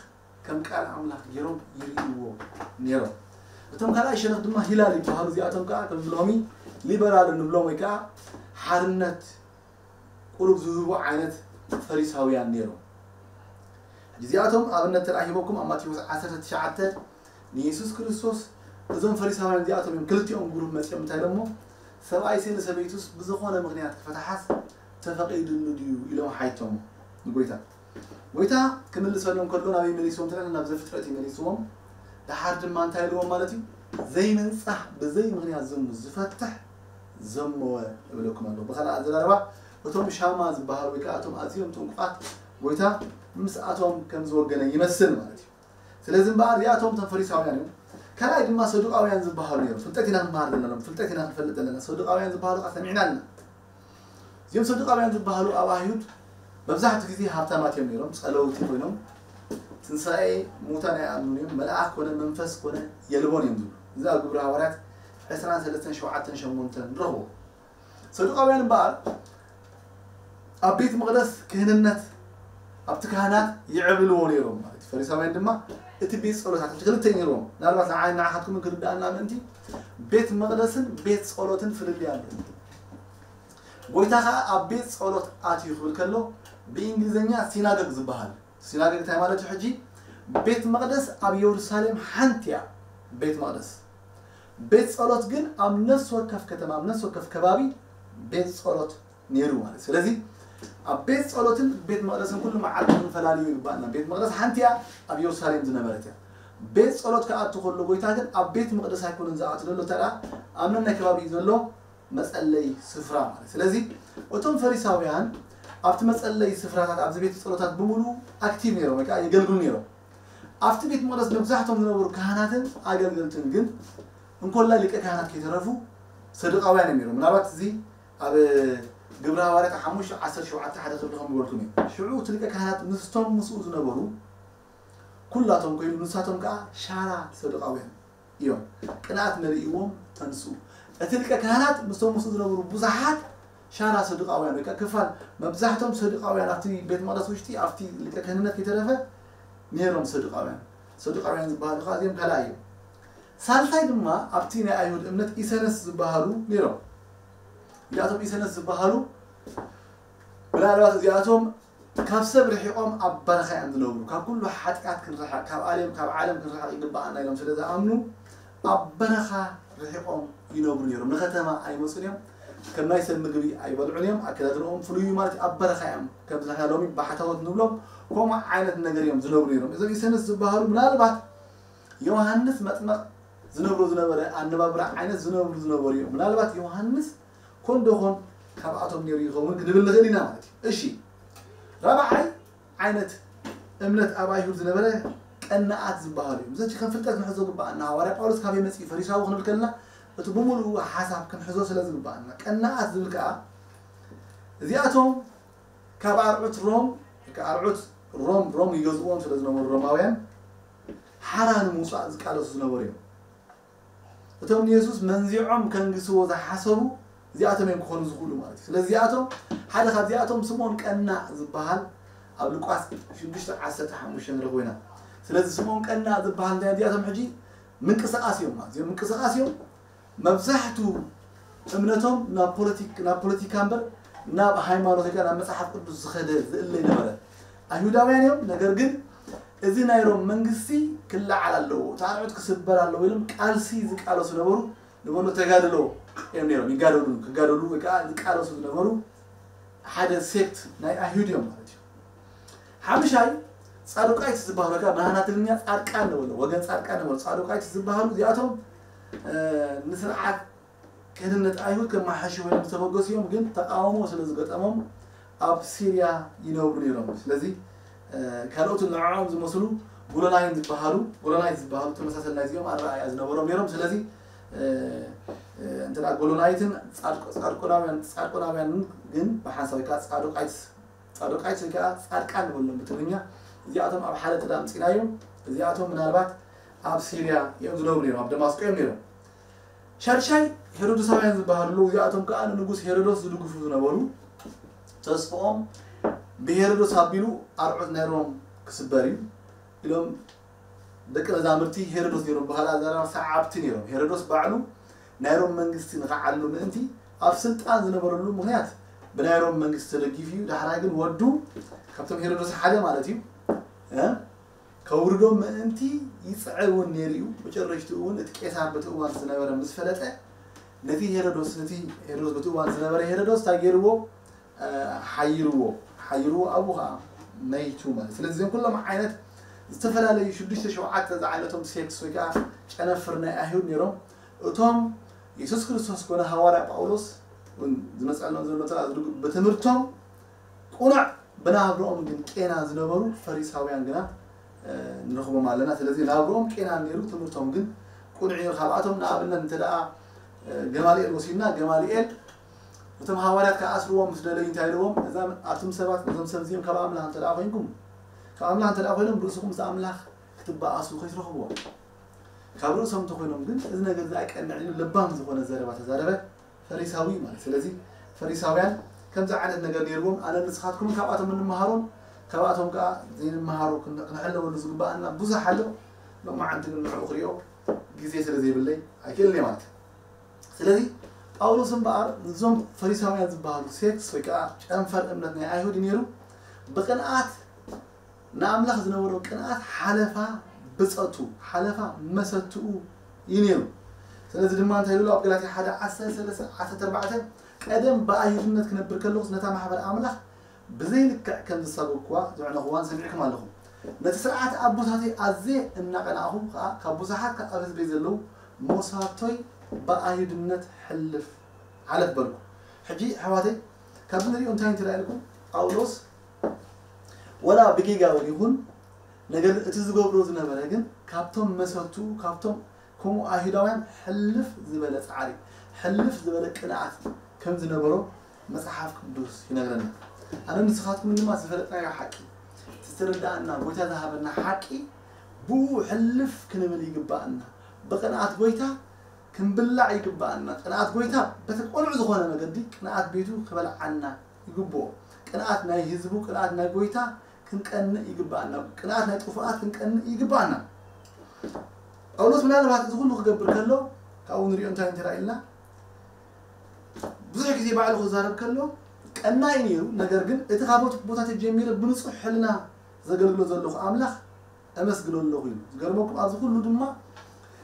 ከም ቃል ኣምላኽ ገይሮም ይርእይዎ ነይሮም። እቶም ካልኣይ ሸነኽ ድማ ሂላል ይበሃሉ። እዚኣቶም ከዓ ከም ሎሚ ሊበራል ንብሎም ወይ ከዓ ሓርነት ቁሩብ ዝህቡ ዓይነት ፈሪሳውያን ነይሮም። ሕጂ እዚኣቶም ኣብነት ተረኣ ሂበኩም ኣብ ማቴዎስ ዓሰርተ ትሽዓተ ንየሱስ ክርስቶስ እዞም ፈሪሳውያን እዚኣቶም እዮም ክልቲኦም ግሩፕ መፂኦም እንታይ ኢሎሞ ሰብኣይሲ ንሰበይቱስ ብዝኾነ ምኽንያት ክፈትሓስ ተፈቒድሉ ድዩ ኢሎም ሓይቶሞ ንጎይታ። ጎይታ ክምልሰሎም ከሎ ናበይ መሊስዎም ትለና ናብ ዘፍጥረት እዩ መሊስዎም። ደሓር ድማ እንታይ ኢልዎም ማለት እዩ ዘይምንፃህ ብዘይ ምኽንያት ዝሙት ዝፈትሕ ዘመወ እብለኩም ኣለኹ። ብኻልእ ኣዘራርባ እቶም ሻማ ዝበሃሉ ወይ ከዓ እቶም ኣዝዮም ጥንቁቓት ጎይታ ምስኣቶም ከም ዝወገነ ይመስል ማለት እዩ። ስለዚ እምበኣር እዚኣቶም እቶም ፈሪሳውያን እዮም። ካልኣይ ድማ ሰዱቃውያን ዝበሃሉ እዮም። ፍልጠት ኢና ክንበሃል ዘለና ፍልጠት ኢና ክንፈልጥ ዘለና። ሰዱቃውያን ዝበሃሉ ከዓ ሰሚዕና ኣለና። እዚኦም ሰዱቃውያን ዝበሃሉ ኣብ ኣይሁድ መብዛሕትኡ ግዜ ሃብታማት እዮም ነይሮም። ፀለውቲ ኮይኖም ትንሳኤ ሙታን ኣይኣምኑን እዮም። መልኣክ ኮነ መንፈስ ኮነ የልቦን እዮም ዝብሉ። እዚ ኣብ ግብሪ ሃዋርያት ዕስራን ሰለስተን ሸውዓተን ሸሞንተን ንረኽቦ። ሰዱቃውያን እምበኣር ኣብ ቤት መቕደስ ክህንነት ኣብቲ ካህናት ይዕብልዎ ነይሮም ማለት እዩ። ፈሪሳውያን ድማ እቲ ቤት ጸሎታት እቲ ክልተ እዩ ነይርዎም። ምናልባት ንዓይ ንዓኻትኩምን ክርድኣና ምእንቲ ቤት መቕደስን ቤት ጸሎትን ፍልልይ ኣሎ። ጎይታ ኸዓ ኣብ ቤት ጸሎት ኣትዩ ክብል ከሎ ብእንግሊዝኛ ሲናጎግ ዝበሃል። ሲናጎግ እንታይ ማለት እዩ? ሕጂ ቤት መቕደስ ኣብ የሩሳሌም ሓንቲ እያ ቤት መቕደስ። ቤት ጸሎት ግን ኣብ ነፍሲ ወከፍ ከተማ ኣብ ነፍሲ ወከፍ ከባቢ ቤት ጸሎት ነይሩ ማለት እዩ። ስለዚ ኣብ ቤት ጸሎትን ቤት መቕደስን ኩሉ መዓልቲ ክንፈላልዮ ይግባእና። ቤት መቕደስ ሓንቲ እያ ኣብ የሩሳሌም ዝነበረት እያ። ቤት ጸሎት ክኣቱ ከሎ ጎይታ ግን ኣብ ቤት መቕደስ ኣይኮነን ዝኣቱ ዘሎ ተራ ኣብ ነናይ ከባቢ እዩ ዘሎ መጸለይ ስፍራ ማለት። ስለዚ እቶም ፈሪሳውያን ኣብቲ መጸለይ ስፍራታት ኣብዚ ቤት ጸሎታት ብምሉ ኣክቲቭ ነይሮም ወይ ከዓ የገልግሉ ነይሮም። ኣብቲ ቤት መቕደስ መብዛሕቶም ዝነበሩ ካህናትን ኣገልገልትን ግን እንኮላይ ሊቀ ካህናት ከይተረፉ ሰዱቃውያን እዮም ነይሮም። ምናልባት እዚ ኣብ ግብረ ሃዋርያት ሓሙሽተ ዓሰርተ ሸውዓተ ሓደ ክብል ከም ዝበልኩም እዩ። ሽዑ እቲ ሊቀ ካህናት ምስቶም ምስኡ ዝነበሩ ኩላቶም ኮይኑ ንሳቶም ከዓ ሻራ ሰዱቃውያን እዮም። ቅንኣት መሊእዎም ተንስኡ። እቲ ሊቀ ካህናት ምስቶም ምስኡ ዝነበሩ ብዙሓት ሻራ ሰዱቃውያን ወይ ከዓ ክፋል መብዛሕቶም ሰዱቃውያን ኣብቲ ቤት መቕደስ ውሽጢ ኣብቲ ሊቀ ክህንነት ከይተረፈ ነይሮም ሰዱቃውያን። ሰዱቃውያን ዝበሃሉ ከዓ እዚኦም ካልኣይ እዮም። ሳልሳይ ድማ ኣብቲ ናይ ኣይሁድ እምነት ኢሰነስ ዝበሃሉ ነይሮም። እዚኣቶም ኢሰነስ ዝበሃሉ ምናልባት እዚኣቶም ካብ ሰብ ርሒቖም ኣብ በረኻ እዮም ዝነብሩ። ካብ ኩሉ ሓጢኣት ክንርሓቕ፣ ካብ ዓለም ካብ ዓለም ክንርሓቕ ይግባኣና ኢሎም ስለ ዝኣምኑ ኣብ በረኻ ርሒቖም ይነብሩ ነይሮም። ንከተማ ኣይመፁን እዮም። ከም ናይ ሰብ ምግቢ ኣይበልዑን እዮም። ኣከዳድንኦም ፍሉይ እዩ ማለት ኣብ በረኻ እዮም። ከምዚ ንሕና ሎሚ ባሕታዎት ንብሎም ከምኡ ዓይነት ነገር እዮም ዝነብሩ ነይሮም። እዞም ኢሰንስ ዝበሃሉ ምናልባት ዮሃንስ መጥመቕ ዝነብሮ ዝነበረ ኣነባብራ ዓይነት ዝነብሩ ዝነበሩ እዮም። ምናልባት ዮሃንስ ኮን ዶ ኾን ካብኣቶም ነይሩ ይኸውን ክንብል ንኽእል ኢና ማለት እዩ። እሺ ራብዓይ ዓይነት እምነት ኣብ ኣይሁድ ዝነበረ ቀናኣት ዝበሃሉ እዮም። እዚ ከም ፍልጠት ክንሕዞ ግባኣና። ሃዋርያ ጳውሎስ ካበይ መፂኡ ፈሪሳዊ ክንብል ከለና እቲ ብምሉኡ ሓሳብ ክንሕዞ ስለ ዝግባኣና። ቀናኣት ዝብል ከዓ እዚኣቶም ካብ ኣርዑት ሮም ኣርዑት ሮም ሮም ይገዝእዎም ስለ ዝነበሩ ሮማውያን ሓራ ንምውፃእ ዝቃለሱ ዝነበሩ እዮም። እቶም ንየሱስ መንዚዖም ከንግስዎ ዝሓሰቡ እዚኣቶም እዮም ክኾኑ ዝኽእሉ ማለት እዩ። ስለዚ እዚኣቶም ሓደ ካብዚኣቶም ስምኦን ቀናእ ዝበሃል ኣብ ሉቃስ ሽዱሽተ ዓሰርተ ሓሙሽተ ንረኽቦ ኢና። ስለዚ ስምኦን ቀናእ ዝበሃል እንታይ እዚኣቶም ሕጂ ምንቅስቃስ እዮም ማለት እዮም። ምንቅስቃስ እዮም። መብዛሕቱ እምነቶም ናብ ፖለቲክ ናብ ፖለቲካ እምበር ናብ ሃይማኖት ወይ ናብ መጽሓፍ ቅዱስ ዝኸደ ዝእለ ነበረ። ኣይሁዳውያን እዮም። ነገር ግን እዚ ናይ ሮም መንግስቲ ክለዓል ኣለዎ፣ እቲ ኣርዑት ክስበር ኣለዎ ኢሎም ቃልሲ ዝቃለሱ ነበሩ። ንበሎ ተጋድሎ እዮም ነይሮም። ይጋደሉ ክጋደሉ ወይ ከዓ ዝቃለሱ ዝነበሩ ሓደ ሴክት ናይ ኣይሁድ እዮም ማለት እዩ። ሓምሻይ ጻዱቃይት ዝበሃሉ ከዓ ብናህና ትግርኛ ጻድቃን ንበሎ ወገን ጻድቃን ንበሎ ጻዱቃይት ዝበሃሉ እዚኣቶም ንስርዓት ክህንነት ኣይሁድ ከመሓይሹ ኮይኖም ዝተበገሱ እዮም። ግን ተቃውሞ ስለ ዝገጠሞም ኣብ ሲርያ ይነብሩ ነይሮም። ስለዚ ካልኦት ንዕኦም ዝመስሉ ጎሎናይን ዝበሃሉ ጎሎናይት ዝበሃሉ ተመሳሰል ናይዚኦም ኣረኣእያ ዝነበሮም ነይሮም። ስለዚ እንተ ጎሎናይትን ጻድቆናውያን ጻድቆናውያንን ግን ብሓንሳብ ወይ ከዓ ጻዱቃይት ጻዱቃይት ወይ ከዓ ጻድቃን ንበሎም ብትግርኛ እዚኣቶም ኣብ ሓደ ጥዳ ኣምፂናዮም። እዚኣቶም ምናልባት ኣብ ሲርያ እዮም ዝነብሩ ነይሮም፣ ኣብ ደማስቆ እዮም ነይሮም። ሻድሻይ ሄሮዶሳውያን ዝበሃሉ እዚኣቶም ከዓ ንንጉስ ሄሮዶስ ዝድግፉ ዝነበሩ ተስፍኦም ብሄሮዶስ ኣቢሉ ኣርዑት ናይ ሮም ክስበር እዩ ኢሎም ደቂ መዛምርቲ ሄሮዶስ ነይሮም። ብኻልኣ ዘረባ ሰዓብቲ ነይሮም። ሄሮዶስ ባዕሉ ናይ ሮም መንግስቲ ንኸዓሉ ምእንቲ ኣብ ስልጣን ዝነበረሉ ምክንያት ብናይ ሮም መንግስቲ ተደጊፉ እዩ። ዳሕራይ ግን ወዱ ካብቶም ሄሮዶስ ሓደ ማለት እዩ ከውርዶ ምእንቲ ይፅዕር እውን ነይሩ እዩ። መጨረሽትኡ እውን እቲ ቄሳር በቲ እዋን ዝነበረ ምስ ፈለጠ ነቲ ሄሮዶስ ነቲ ሄሮዶስ በቲ እዋን ዝነበረ ሄሮዶስ እንታይ ገይርዎ? ሓይርዎ ሓይርዎ ኣብኡ ከዓ መይቱ ማለት። ስለዚ እዚኦም ኩሎም ዓይነት ዝተፈላለዩ ሽዱሽተ ሸውዓተ ዝዓይነቶም ሴክስ ወይ ከዓ ጨነፍር ናይ ኣይሁድ ነይሮም። እቶም የሱስ ክርስቶስ ኮነ ሃዋርያ ጳውሎስ እውን ዝመፀሎም ዘሎ ብትምህርቶም ቁኑዕ ብናብርኦም ግን ቄና ዝነበሩ ፈሪሳውያን ግና ንረኽቦም ኣለና። ስለዚ ናብርኦም ቄና ነይሩ፣ ትምህርቶም ግን ቁኑዕ እዩ። ካብኣቶም ንኣብነት እንተ ደኣ ገማልኤል ወሲድና፣ ገማልኤል እቶም ሃዋርያት ክኣስርዎም ምስ ደለዩ እንታይ ኢልዎም? እዛም ኣቱም ሰባት፣ እዞም ሰብ እዚኦም ካብ ኣምላኽ እንተ ደኣ ኮይንኩም፣ ካብ ኣምላኽ እንተ ደኣ ኮይኖም ርእስኹም ምስ ኣምላኽ ክትበኣሱ ከይትረኽብዎ። ካብ ርእሶም እንተኮይኖም ግን እዚ ነገር እዚ ኣይቀንዕን እዩ፣ ለባም ዝኾነ ዘረባ ተዛረበ። ፈሪሳዊ ማለት። ስለዚ ፈሪሳውያን ከምዚ ዓይነት ነገር ነይርዎም። ኣነ ንስኻትኩምን ካብኣቶም እንመሃሮን ካብኣቶም ከዓ ዘይንመሃሮ ክን- ክንሕለወሉ ዝግባኣና ብዙሕ ኣሎ። ሎማዓንቲ ግን ንዕኡ ክሪኦ ግዜ ስለ ዘይብለይ ኣይክእልን እየ ማለት እዩ። ስለዚ ጳውሎስ እምበኣር እዞም ፈሪሳውያን ዝበሃሉ ሴክስ ወይ ከዓ ጨንፈር እምነት ናይ ኣይሁድ ነይሩ ብቅንኣት ንኣምላኽ ዝነበሮ ቅንኣት ሓለፋ ብጸቱ ሓለፋ መሰትኡ እዩ ነይሩ። ስለዚ ድማ እንታይ ይብሉ ኣብ ገላትያ ሓደ ዓሰርተ ሰለስተ ዓሰርተ ኣርባዕተ ቀደም ብኣይሁድነት ክነብር ከለኹስ ነታ ማሕበር ኣምላኽ ብዘይልክዕ ከም ዝሳጎግኩዋ ዘዕነኹዋን ሰሚዕኩም ኣለኹም። ነቲ ስርዓት ኣቦታተይ ኣዝየ እናቐናእኹ ከዓ ካብ ብዙሓት ካብ ኣብ ህዝበይ ዘለዉ መሳቶይ ብኣይሁድነት ሕልፍ ዓለፍ በልኩ። ሕጂ ኣሕዋተይ ካብዚ ንሪኦ እንታይ እንትረኣየልኩም ጳውሎስ ወላ ብጌጋ እውን ይኹን ነገር ግን እቲ ዝገብሮ ዝነበረ ግን ካብቶም መሰቱ ካብቶም ከምኡ ኣይሁዳውያን ሕልፍ ዝበለ ፃዕሪ ሕልፍ ዝበለ ቅንኣት ከም ዝነበሮ መፅሓፍ ቅዱስ ይነግረና። ኣነ ንስኻትኩም ድማ ዝፈለጥናዮ ሓቂ ዝተረዳእና ጎይታ ዝሃበና ሓቂ ብኡ ሕልፍ ክንብል ይግባኣና። ብቕንኣት ጎይታ ክንብላዕ ይግባኣና። ቅንኣት ጎይታ በቲ ቅኑዕ ዝኾነ መገዲ ቅንኣት ቤቱ ክበልዓና ይግብኦ። ቅንኣት ናይ ህዝቡ፣ ቅንኣት ናይ ጎይታ ክንቀንእ ይግባኣና። ቅንኣት ናይ ጥፉኣት ክንቀንእ ይግባኣና። ጳውሎስ ምናልባት እዚ ኩሉ ክገብር ከሎ ካብኡ ንሪኦ እንታይ እንተራ ኢልና ብዙሕ ግዜ ባዕሉ ክዛረብ ከሎ ቀናኢ ነይሩ። ነገር ግን እቲ ካብ ቦታ ተጀሚረ ብንጹሕ ሕልና ዘገልግሎ ዘለኹ ኣምላኽ እመስግኖ ኣለኹ እዩ። ዝገርመኩም ኣብዚ ኩሉ ድማ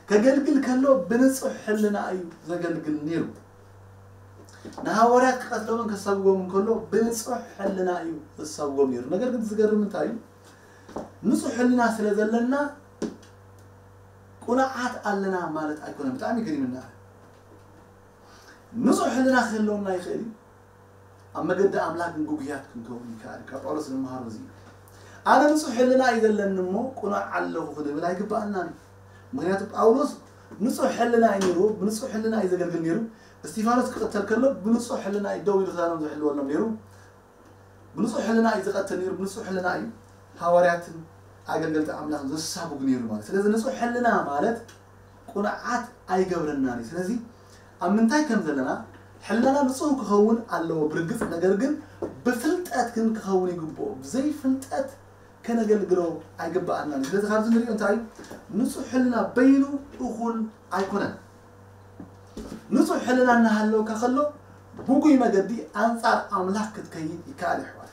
ከገልግል ከሎ ብንጹሕ ሕልና እዩ ዘገልግል ነይሩ። ንሃዋርያት ክቐትሎምን ከሳጉጎምን ከሎ ብንጹሕ ሕልና እዩ ዘሳጉጎም ነይሩ። ነገር ግን ዝገርም እንታይ እዩ? ንጹሕ ሕልና ስለ ዘለና ቁኑዓት ኣለና ማለት ኣይኮነን። ብጣዕሚ ገሪምና። ንጹሕ ሕልና ክህልወና ይኽእል እዩ። ኣብ መገዲ ኣምላኽ ግን ግጉያት ክንከውን ይከኣል። ካብ ጳውሎስ ንመሃሮ እዚ እዩ። ኣነ ንጹሕ ሕልና እዩ ዘለኒ እሞ ቁኑዕ ኣለኹ ክንብል ኣይግባኣናን እዩ። ምክንያቱ ጳውሎስ ንጹሕ ሕልና እዩ ነይርዎ፣ ብንጹሕ ሕልና እዩ ዘገልግል ነይሩ። እስቲፋኖስ ክቕተል ከሎ ብንጹሕ ሕልና እዩ ደው ኢሉ ክዳኖም ዝሕልወሎም ነይሩ። ብንጹሕ ሕልና እዩ ዝቐትል ነይሩ፣ ብንጹሕ ሕልና እዩ ሃዋርያትን ኣገልገልቲ ኣምላኽን ዘሳጉግ ነይሩ ማለት። ስለዚ ንጹሕ ሕልና ማለት ቁኑዓት ኣይገብረናን እዩ። ስለዚ ኣብ ምንታይ ከም ዘለና ሕልናና ንጹህ ክኸውን ኣለዎ ብርግጽ፣ ነገር ግን ብፍልጠት ግን ክኸውን ይግብኦ። ብዘይ ፍልጠት ከነገልግሎ ኣይግባኣናን እዩ። ስለዚ ካብዚ ንሪኦ እንታይ እዩ? ንጹሕ ሕልና በይኑ እኹል ኣይኮነን። ንጹሕ ሕልና እናሃለወካ ከሎ ግጉይ መገዲ ኣንጻር ኣምላኽ ክትከይድ ይከኣል ይሕዋት።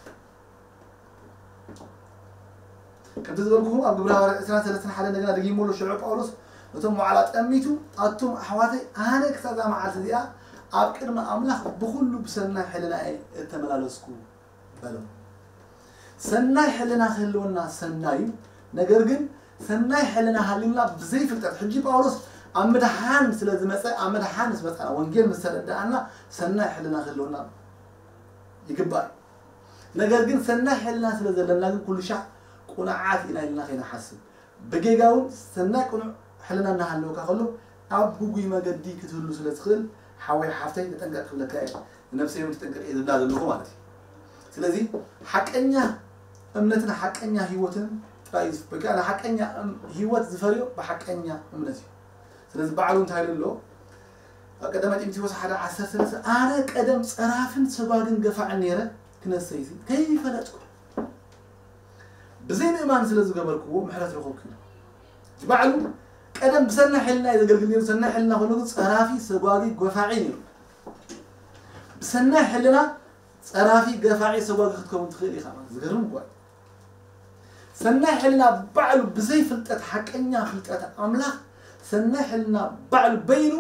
ከምቲ ዝበልኩኹም ኣብ ግብረ ሃዋርያት ዕስራን ሰለስተን ሓደ እንደገና ደጊሙ ኣሎ ሽዑ ጳውሎስ ነቶም መዓላ ጠሚቱ ኣቱም ኣሕዋተይ ኣነ ክሳብ እዛ መዓልቲ እዚኣ ኣብ ቅድሚ ኣምላኽ ብኹሉ ብሰናይ ሕልና እየ እተመላለስኩ በሎም። ሰናይ ሕልና ክህልወና ሰናይ እዩ። ነገር ግን ሰናይ ሕልና ሃሊና ብዘይ ፍልጠት ሕጂ ጳውሎስ ኣብ ምድሓን ስለ ዝመጸ ኣብ ምድሓን ምስ መጻና ወንጌል ምስ ተረዳኣና ሰናይ ሕልና ክህልወና ይግባእ እዩ። ነገር ግን ሰናይ ሕልና ስለ ዘለና ግን ኩሉ ሻዕ ቁኑዓት ኢና ኢልና ከይንሓስብ ብጌጋ እውን ሰናይ ቅኑዕ ሕልና እናሃለወካ ከሎ ኣብ ግጉይ መገዲ ክትህሉ ስለ ትኽእል ሓወይ ሓፍተይ ተጠንቀቕ ክብለካ እየ። ንነብሰይ እውን ተጠንቀቕ እየ ዝብላ ዘለኹ ማለት እዩ። ስለዚ ሓቀኛ እምነትን ሓቀኛ ህይወትን ጥራይ እዩ ዝፍቀድ። ሓቀኛ እም- ህይወት ዝፈርዮ ብሓቀኛ እምነት እዩ። ስለዚ ባዕሉ እንታይ ኢሉ ኣሎ? ኣብ ቀዳማይ ጢሞቴዎስ ሓደ ዓሰርተ ሰለስተ ኣነ ቀደም ጸራፍን ሰጓግን ገፋዕን ነይረ ክነሰይሲ ከይፈለጥኩ ብዘይ ምእማን ስለ ዝገበርክዎ ምሕረት ረኸብኩ ኢሉ። ባዕሉ ቀደም ብሰናይ ሕልና እዩ ዘገልግል ነይሩ። ሰናይ ሕልና ኮይኑ ግን ጸራፊ ሰጓጊ ገፋዒ ነይሩ። ብሰናይ ሕልና ጸራፊ ገፋዒ ሰጓጊ ክትከውን ትኽእል ኢኻ ማለት ዝገርም እኳ እዩ። ሰናይ ሕልና ባዕሉ ብዘይ ፍልጠት ሓቀኛ ፍልጠት ኣምላኽ ሰናይ ሕልና ባዕሉ በይኑ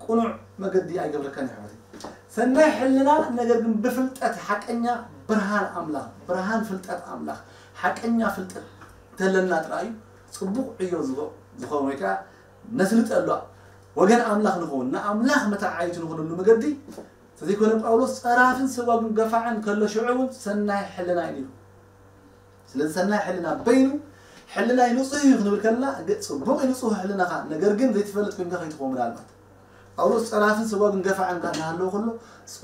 ቅኑዕ መገዲ ኣይገብረካን ይሕዋተይ። ሰናይ ሕልና ነገር ግን ብፍልጠት ሓቀኛ ብርሃን ኣምላኽ ብርሃን ፍልጠት ኣምላኽ ሓቀኛ ፍልጠት ተለና ጥራይ እዩ ጽቡቕ ዕዮ ዝኸ- ዝኸውን ወይ ከዓ ነስልጠሉ ወገን ኣምላኽ ንኸውን ንኣምላኽ መተዓይቱ ንኾነሉ መገዲ ተዘይኮነ ጳውሎስ ጸራፍን ሰጓግን ገፋዕን ከሎ ሽዑ እውን ሰናይ ሕልና እዩ ነይሩ። ስለዚ ሰናይ ሕልና በይኑ ሕልናይ ንጹህ እዩ ክንብል ከለና ገ- ጽቡቕ እዩ ንጹህ ሕልናኻ ነገር ግን ዘይትፈልጥ ኮይንካ ከይትኸውን ምናልባት ጳውሎስ ጸራፍን ሰጓግን ገፋዕን ካብ እናሃለዎ ከሎ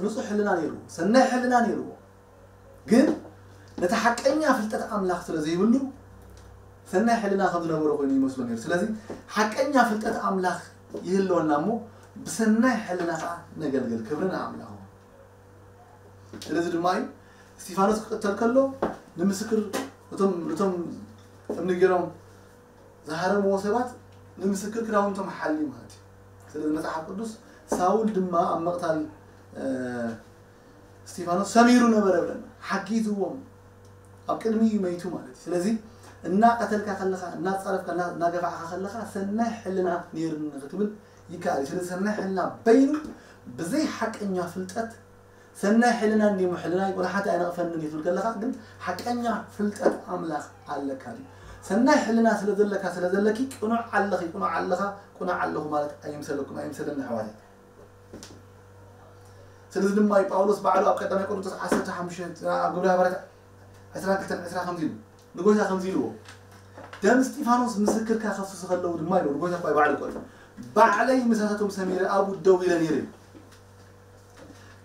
ንጹህ ሕልና ነይርዎ ሰናይ ሕልና ነይርዎ ግን ነቲ ሓቀኛ ፍልጠት ኣምላኽ ስለ ዘይብሉ ሰናይ ሕልና ከም ዝነበሮ ኮይኑ ይመስሎ ነይሩ ስለዚ ሓቀኛ ፍልጠት ኣምላኽ ይህልወና እሞ ብሰናይ ሕልና ከዓ ነገልግል ክብሪ ንኣምላኽ ስለዚ ድማ እዩ እስቲፋኖስ ክቅተል ከሎ ንምስክር እቶም እቶም እምኒ ገይሮም ዝሃረምዎ ሰባት ንምስክር ክዳውንቶም ሓሊ ማለት እዩ ስለዚ መፅሓፍ ቅዱስ ሳውል ድማ ኣብ መቕታል እስቲፋኖስ ሰሚሩ ነበረ ብለና ሓጊዝዎም ኣብ ቅድሚ እዩ መይቱ ማለት እዩ ስለዚ እናቀተልካ ከለካ እናፃረፍካ እናገፋዕካ ከለካ ሰናይ ሕልና ነይርኒ ክትብል ይከኣል እዩ ስለዚ ሰናይ ሕልና በይኑ ብዘይ ሓቀኛ ፍልጠት ሰናይ ሕልና እንዲሞ ሕልና ይቁላሓት ኣይነቕፈንን ይብል ከለካ ግን ሓቀኛ ፍልጠት ኣምላኽ ኣለካ ድዩ ሰናይ ሕልና ስለ ዘለካ ስለ ዘለኪ ቅኑዕ ኣለኺ ቅኑዕ ኣለኻ ቅኑዕ ኣለኹ ማለት ኣይምሰለኩም ኣይምሰለኒ ኣሕዋተይ ስለዚ ድማ እዩ ጳውሎስ ባዕሉ ኣብ ቀዳማይ ቆሮንቶስ ዓሰርተ ሓሙሽተ ኣብ ግብረ ሃዋርያት ዕስራን ክልተን ዕስራ ከምዚ ኢሉ ንጎይታ ከምዚ ኢልዎ ደም እስጢፋኖስ ምስክርካ ከፍስሱ ከለዉ ድማ ኢሉ ንጎይታ እኳ ባዕሉ ቆል ባዕለይ ምሳታቶም ሰሚረ ኣብኡ ደው ኢለ ነይረ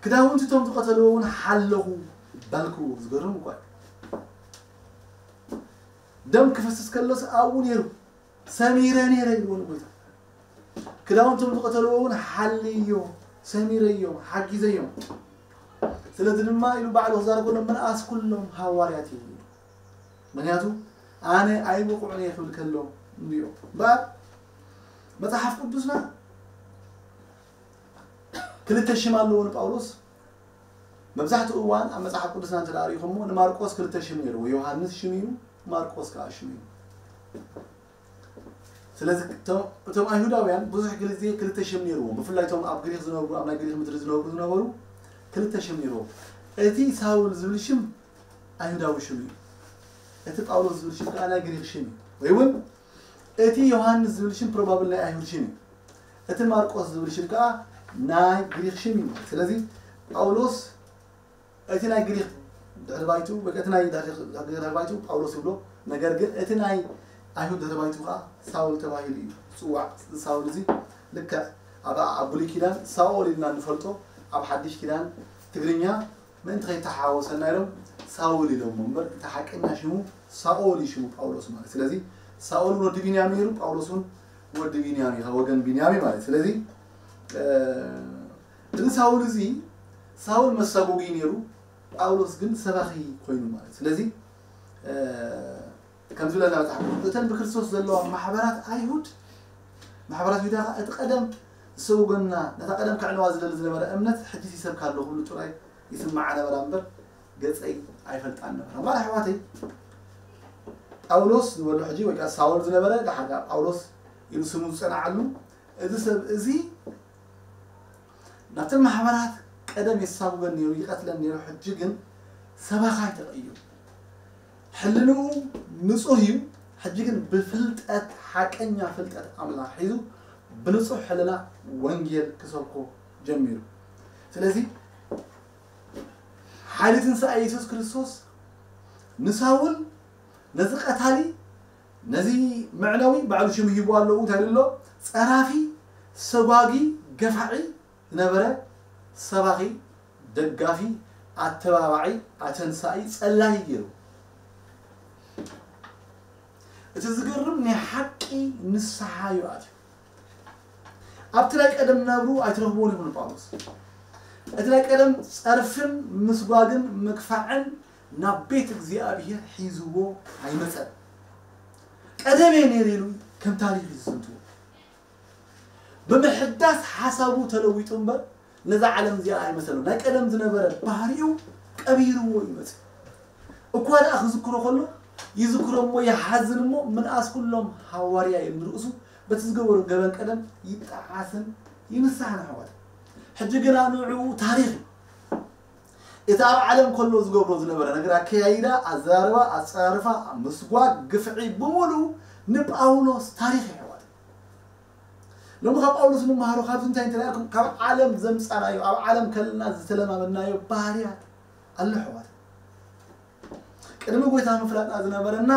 ክዳውንቲ እቶም ዝቐተልዎ እውን ሓለኹ በልክዎ ዝገርም እኳ ደም ክፈስስ ከሎስ ኣብኡ ነይሩ ሰሚረ ነይረ ኢልዎ ንጎይታ። ክዳውንቶም ዝቐተልዎ እውን ሓልዮ፣ ሰሚረዮም፣ ሓጊዘዮም። ስለዚ ድማ ኢሉ ባዕሉ ክዛረብ ከሎ ምንኣስ ኩሎም ሃዋርያት እዩ። ምክንያቱ ኣነ ኣይብቑዕን እየ ክብል ከሎ እንድዮ። እምበኣር መጽሓፍ ቅዱስና ክልተ ሽም ኣለዎ ንጳውሎስ። መብዛሕትኡ እዋን ኣብ መጽሓፍ ቅዱስና እንተ ደኣ ርኢኹሞ ንማርቆስ ክልተ ሽም ነይርዎ። ዮሃንስ ሽም እዩ፣ ማርቆስ ከዓ ሽም እዩ። ስለዚ እቶም ኣይሁዳውያን ብዙሕ ግዜ ክልተ ሽም ነይርዎም። ብፍላይ እቶም ኣብ ግሪክ ዝነብሩ፣ ኣብ ናይ ግሪክ ምድሪ ዝነብሩ ዝነበሩ ክልተ ሽም ነይርዎም። እቲ ሳውል ዝብል ሽም ኣይሁዳዊ ሽም እዩ። እቲ ጳውሎስ ዝብል ሽም ከዓ ናይ ግሪክ ሽም እዩ። ወይ እውን እቲ ዮሃንስ ዝብል ሽም ፕሮባብል ናይ ኣይሁድ ሽም እዩ። እቲ ማርቆስ ዝብል ሽም ከዓ ናይ ግሪክ ሽም እዩ። ስለዚ ጳውሎስ እቲ ናይ ግሪክ ድሕሪ ባይቱ ወይ እቲ ናይ ድሕሪ ባይቱ ጳውሎስ ይብሎ። ነገር ግን እቲ ናይ ኣይሁድ ድሕሪ ባይቱ ከዓ ሳውል ተባሂሉ እዩ ዝፅዋዕ። እዚ ሳውል እዚ ልክዕ ኣብ ኣብ ብሉይ ኪዳን ሳኦል ኢልና እንፈልጦ፣ ኣብ ሓድሽ ኪዳን ትግርኛ ምእንቲ ከይተሓዋወሰና ኢሎም ሳውል ኢሎሞ እምበር እቲ ሓቀኛ ሽሙ ሳኦል እዩ ሽሙ ጳውሎስ ማለት። ስለዚ ሳኦል እውን ወዲ ቢንያም ነይሩ፣ ጳውሎስ እውን ወዲ ቢንያም እዩ፣ ወገን ቢንያም ማለት። ስለዚ እዚ ሳውል እዚ ሳውል መሳጎጊ ነይሩ፣ ጳውሎስ ግን ሰባኺ ኮይኑ ማለት። ስለዚ ከም ዝብለና መጽሓፍ ቅዱስ እተን ብክርስቶስ ዘለዋ ማሕበራት ኣይሁድ ማሕበራት ይሁዳ እቲ ቀደም ዝሰውገና ነታ ቀደም ከዕለዋ ዝደሊ ዝነበረ እምነት ሕጂ ይሰብካ ኣሎ ክብሉ ጥራይ ይስምዓ ነበራ እምበር ገጸይ ኣይፈልጣን ነበራ። እምበኣር ኣሕዋተይ ጳውሎስ ዝበሎ ሕጂ ወይ ከዓ ሳውል ዝነበረ ደሓር ከዓ ጳውሎስ ኢሉ ስሙ ዝጸንዓሉ እዚ ሰብ እዚ ናብተን ማሕበራት ቀደም የሳጉበን ነይሩ፣ ይቐትለን ነይሩ። ሕጂ ግን ሰባኻይ ተቐይሩ። ሕልንኡ ንጹህ እዩ። ሕጂ ግን ብፍልጠት፣ ሓቀኛ ፍልጠት ኣምላኽ ሒዙ ብንጹህ ሕልና ወንጌል ክሰብኮ ጀሚሩ። ስለዚ ሓይሊ ትንሳኤ የሱስ ክርስቶስ ንሳውል ነዚ ቀታሊ ነዚ መዕነዊ ባዕሉ ሽሙ ሂቡ ኣለዉ እንታይ ኣሎ ጸራፊ ሰጓጊ ገፋዒ ዝነበረ ሰባኺ ደጋፊ ኣተባባዒ ኣተንሳኢ ጸላኢ ገይሩ እቲ ዝገርም ናይ ሓቂ ንስሓ እዩ ኣትዩ ኣብቲ ናይ ቀደም ናብሩ ኣይትረኽብዎን ይኹን ጳውሎስ እቲ ናይ ቀደም ጸርፍን ምስጓግን ምግፋዕን ናብ ቤት እግዚኣብሔር ሒዝዎ ኣይመጸን ቀደም እየ ነይረ ኢሉ ከም ታሪኽ እዩ ዝዝንትዎ ብምሕዳስ ሓሳቡ ተለዊጡ እምበር ነዛ ዓለም እዚኣ ኣይመሰሉ ናይ ቀደም ዝነበረ ባህሪኡ ቀቢርዎ ይመጽእ እኳ ደኣ ክዝክሮ ከሎ ይዝክሮ እሞ ይሓዝን እሞ ምንኣስ ኩሎም ሃዋርያ እዮም ንርእሱ በቲ ዝገበሩ ገበን ቀደም ይጠዓስን ይንስሓን ኣሕዋት ሕጂ ግና ንዕኡ ታሪኽ እዩ እቲ ኣብ ዓለም ከሎ ዝገብሮ ዝነበረ ነገር ኣከያይዳ ኣዘራርባ ኣፀራርፋ ምስጓግ ግፍዒ ብምሉኡ ንጳውሎስ ታሪኽ ይሕዋት ሎሚ ካብ ጳውሎስ ንመሃሮ ካብዚ እንታይ እንተልኩም ካብ ዓለም ዘምፃናዮ ኣብ ዓለም ከለና ዝተለማመድናዮ ባህርያት ኣሎ ሕዋት ቅድሚ ጎይታ ምፍላጥና ዝነበረና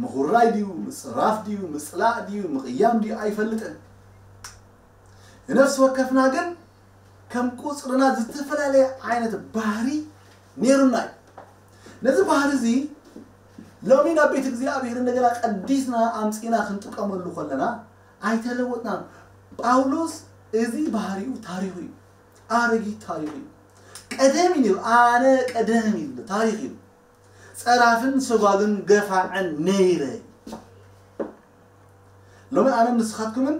ምኹራይ ድዩ ምፅራፍ ድዩ ምፅላእ ድዩ ምቕያም ድዩ ኣይፈልጥን ንነፍሲ ወከፍና ግን ከም ቁፅርና ዝተፈላለየ ዓይነት ባህሪ ነይሩና እዩ ነዚ ባህሪ እዚ ሎሚ ናብ ቤት እግዚኣብሔር እንደገና ቀዲስና ኣምፂና ክንጥቀመሉ ከለና ኣይተለወጥናን ጳውሎስ እዚ ባህሪኡ ታሪኹ እዩ ኣረጊት ታሪኹ እዩ ቀደም እዩ ኣነ ቀደም እዩ ታሪኽ እዩ ጸራፍን ሰጓግን ገፋዕን ነይረ ሎሚ ኣነ ንስኻትኩምን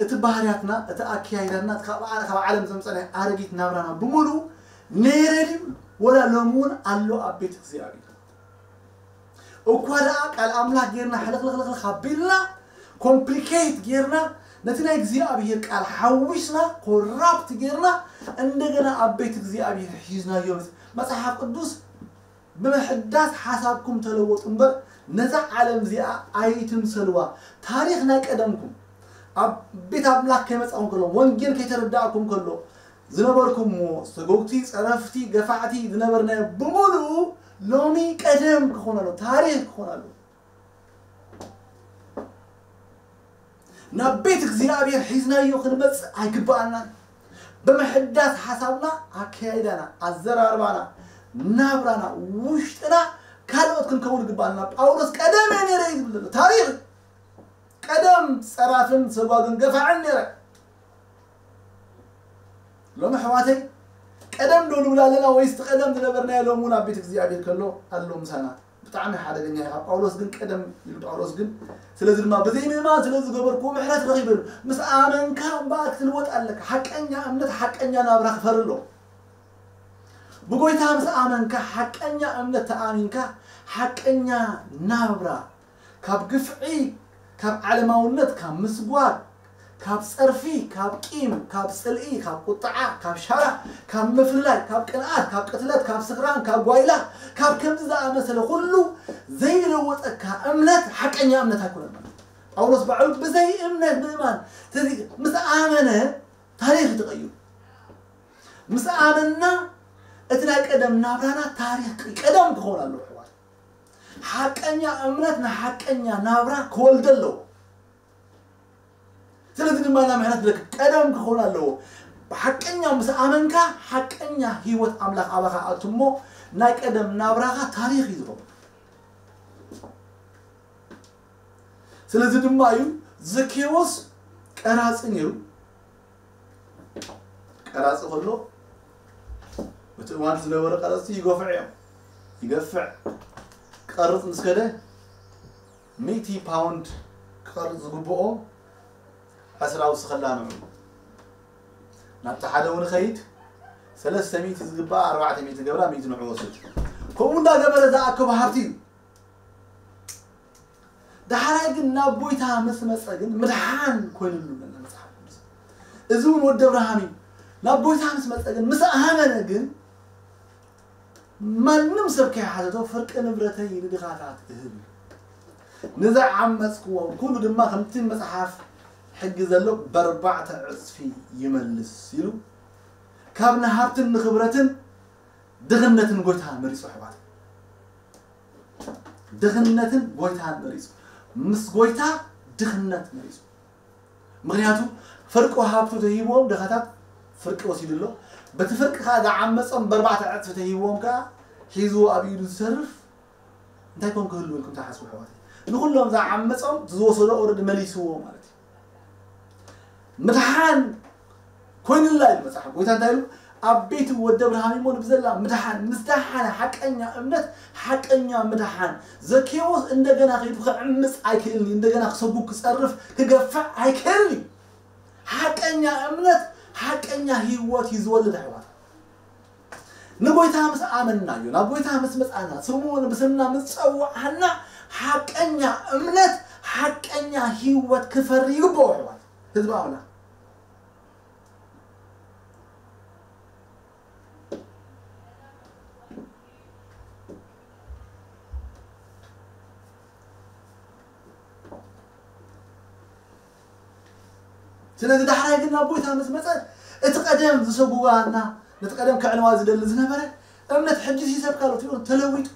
እቲ ባህርያትና እቲ ኣካያይዳና ካብ ዓለም ዘምፀ ናይ ኣረጊት ናብራና ብምሉ ነይረ ድዩ ወላ ሎሚ እውን ኣሎ ኣብ ቤት እግዚኣብሔር እኳ ደኣ ቃል ኣምላኽ ጌርና ሕልኽልኽልኽልኽ ኣቢልና ኮምፕሊኬት ጌርና ነቲ ናይ እግዚኣብሔር ቃል ሓዊስና ኮራፕት ጌርና እንደገና ኣብ ቤት እግዚኣብሔር ሒዝናዮ መጽሓፍ ቅዱስ ብምሕዳስ ሓሳብኩም ተለወጡ እምበር ነዛ ዓለም እዚኣ ኣይትምሰልዋ ታሪኽ ናይ ቀደምኩም ኣብ ቤት ኣምላኽ ከይመጻኹም ከሎ ወንጌል ከይተረዳእኩም ከሎ ዝነበርኩምዎ ሰጎግቲ ጸረፍቲ ገፋዕቲ ዝነበርናዮ ብምሉኡ ሎሚ ቀደም ክኾን ኣሎ ታሪኽ ክኾን ኣሎ ናብ ቤት እግዚኣብሔር ሒዝናዮ ክንመጽእ ኣይግባኣናን ብምሕዳስ ሓሳብና ኣካያይዳና ኣዘራርባና ናብራና ውሽጥና ካልኦት ክንከውን ይግባኣና ጳውሎስ ቀደም እየ ነይረ እዩ ዝብል ዘሎ ታሪኽ ቀደም ጸራፍን ሰጓግን ገፋዕን ነይረ። ሎሚ ኣሕዋተይ፣ ቀደም ዶ ንብል ኣለና ወይስ እቲ ቀደም ዝነበርናዮ ሎሚ እውን ኣብ ቤት እግዚኣብሔር ከሎ ኣሎ ምሳና? ብጣዕሚ ሓደገኛ እዩ። ጳውሎስ ግን ቀደም ኢሉ፣ ጳውሎስ ግን፣ ስለዚ ድማ ብዘይ ምእማን ስለ ዝገበርኩ ምሕረት ረኺበ ኢሉ። ምስ ኣመንካ እምበኣር ክትልወጥ ኣለካ። ሓቀኛ እምነት ሓቀኛ ናብራ ክፈሪ ኣሎ። ብጎይታ ምስ ኣመንካ፣ ሓቀኛ እምነት ተኣሚንካ፣ ሓቀኛ ናብራ ካብ ግፍዒ፣ ካብ ዓለማውነት፣ ካብ ምስጓግ፣ ካብ ጸርፊ፣ ካብ ቂም፣ ካብ ጽልኢ፣ ካብ ቁጥዓ፣ ካብ ሻራ፣ ካብ ምፍልላይ፣ ካብ ቅንኣት፣ ካብ ቅትለት፣ ካብ ስኽራን፣ ካብ ጓይላ፣ ካብ ከምዚ ዝኣመሰለ ኩሉ ዘይለወጠካ እምነት ሓቀኛ እምነት ኣይኮነን ማለት እዩ። ጳውሎስ ባዕሉ ብዘይ እምነት ምእማን፣ ስለዚ ምስ ኣመነ ታሪኽ እዩ ተቐይሩ። ምስ ኣመንና እቲ ናይ ቀደም ናብራና ታሪኽ ቀደም ክኸውን ኣለዎ ኣሕዋት። ሓቀኛ እምነት ንሓቀኛ ናብራ ክወልድ ኣለዎ። ስለዚ ድማ ናብ ምሕረት ንረክብ ቀደም ክኸውን ኣለዎ። ብሓቀኛ ምስ ኣመንካ ሓቀኛ ህይወት ኣምላኽ ኣባኻ ኣቱ እሞ ናይ ቀደም ናብራኻ ታሪኽ እዩ ዝኸውን። ስለዚ ድማ እዩ ዘኬዎስ ቀራጺ ነይሩ። ቀራጺ ከሎ እቲ እዋን ዝነበረ ቀረጽቲ ይገፍዕ እዮም። ይገፍዕ። ክቐርጽ ምስ ከደ ሚእቲ ፓውንድ ክቐርጽ ዝግብኦ ዕስራ ውስኸላ ንዑ። ናብቲ ሓደ እውን ኸይድ ሰለስተ ሚእቲ ዝግባኣ ኣርባዕተ ሚእቲ ገብራ ሚእቲ ንዑ ወስድ። ከምኡ እንዳገበረ ዝኣከቦ ሃብቲ እዩ። ዳሕራይ ግን ናብ ጎይታ ምስ መጸ ግን ምድሓን ኮይኑሉ መጸሓፍ ቅዱስ። እዚ እውን ወዲ ኣብርሃም እዩ። ናብ ጎይታ ምስ መጸ ግን ምስ ኣመነ ግን ማንም ሰብ ከይሓተቶ ፍርቂ ንብረተይ ንድኻታት እህብ እዩ። ንዝዓመጽክዎ ኩሉ ድማ ከምቲ መጽሓፍ ሕጊ ዘሎ በርባዕተ ዕጽፊ ይመልስ ኢሉ ካብ ንሃብትን ንኽብረትን ድኽነትን ጎይታ መሪጹ ኣሕዋት። ድኽነትን ጎይታን መሪጹ። ምስ ጎይታ ድኽነት መሪጹ። ምኽንያቱ ፍርቂ ሃብቱ ተሂብዎም ድኻታት ፍርቂ ወሲዱ ኣሎ። በቲ ፍርቂ ከዓ ዝዓመጾም በርባዕተ ዕጽፊ ተሂብዎም ከዓ ሒዝዎ ኣብ ኢዱ ዝሰርፍ እንታይ ኮን ክህሉ ኢልኩም ትሓስቡ ኣሕዋተይ? ንኹሎም ዝዓመጾም ዝወሰዶ ኦረዲ መሊስዎ ማለት እዩ። ምድሓን ኮይኑላ ኢሉ መጽሓፍ። ጎይታ እንታይ ኢሉ? ኣብ ቤቱ ወዲ ኣብርሃም እሞ ንብዘላ ምድሓን፣ ምስ ደሓነ ሓቀኛ እምነት ሓቀኛ ምድሓን። ዘኬዎስ እንደገና ከይዱ ክዕምጽ ኣይክእልን እዩ። እንደገና ክሰጉ ክጸርፍ ክገፍዕ ኣይክእልን እዩ። ሓቀኛ እምነት ሓቀኛ ህይወት እዩ ዝወልድ ኣሕዋት። ንጎይታ ምስ ኣመንና እዩ፣ ናብ ጎይታ ምስ መጻና፣ ስሙ ብስምና ምስ ጸዋዕና ሓቀኛ እምነት ሓቀኛ ህይወት ክፈሪ ይግብኦ ኣሕዋት። ህዝቢ ኣምላኽ ስለዚ ዳሕራይ ግን ናብ ጎይታ ምስ መጸ እቲ ቀደም ዝሰጉጋና ነቲ ቀደም ከዕንዋ ዝደሊ ዝነበረ እምነት ሕጂ ሲሰብ ካልኦት ይኹን ተለዊጡ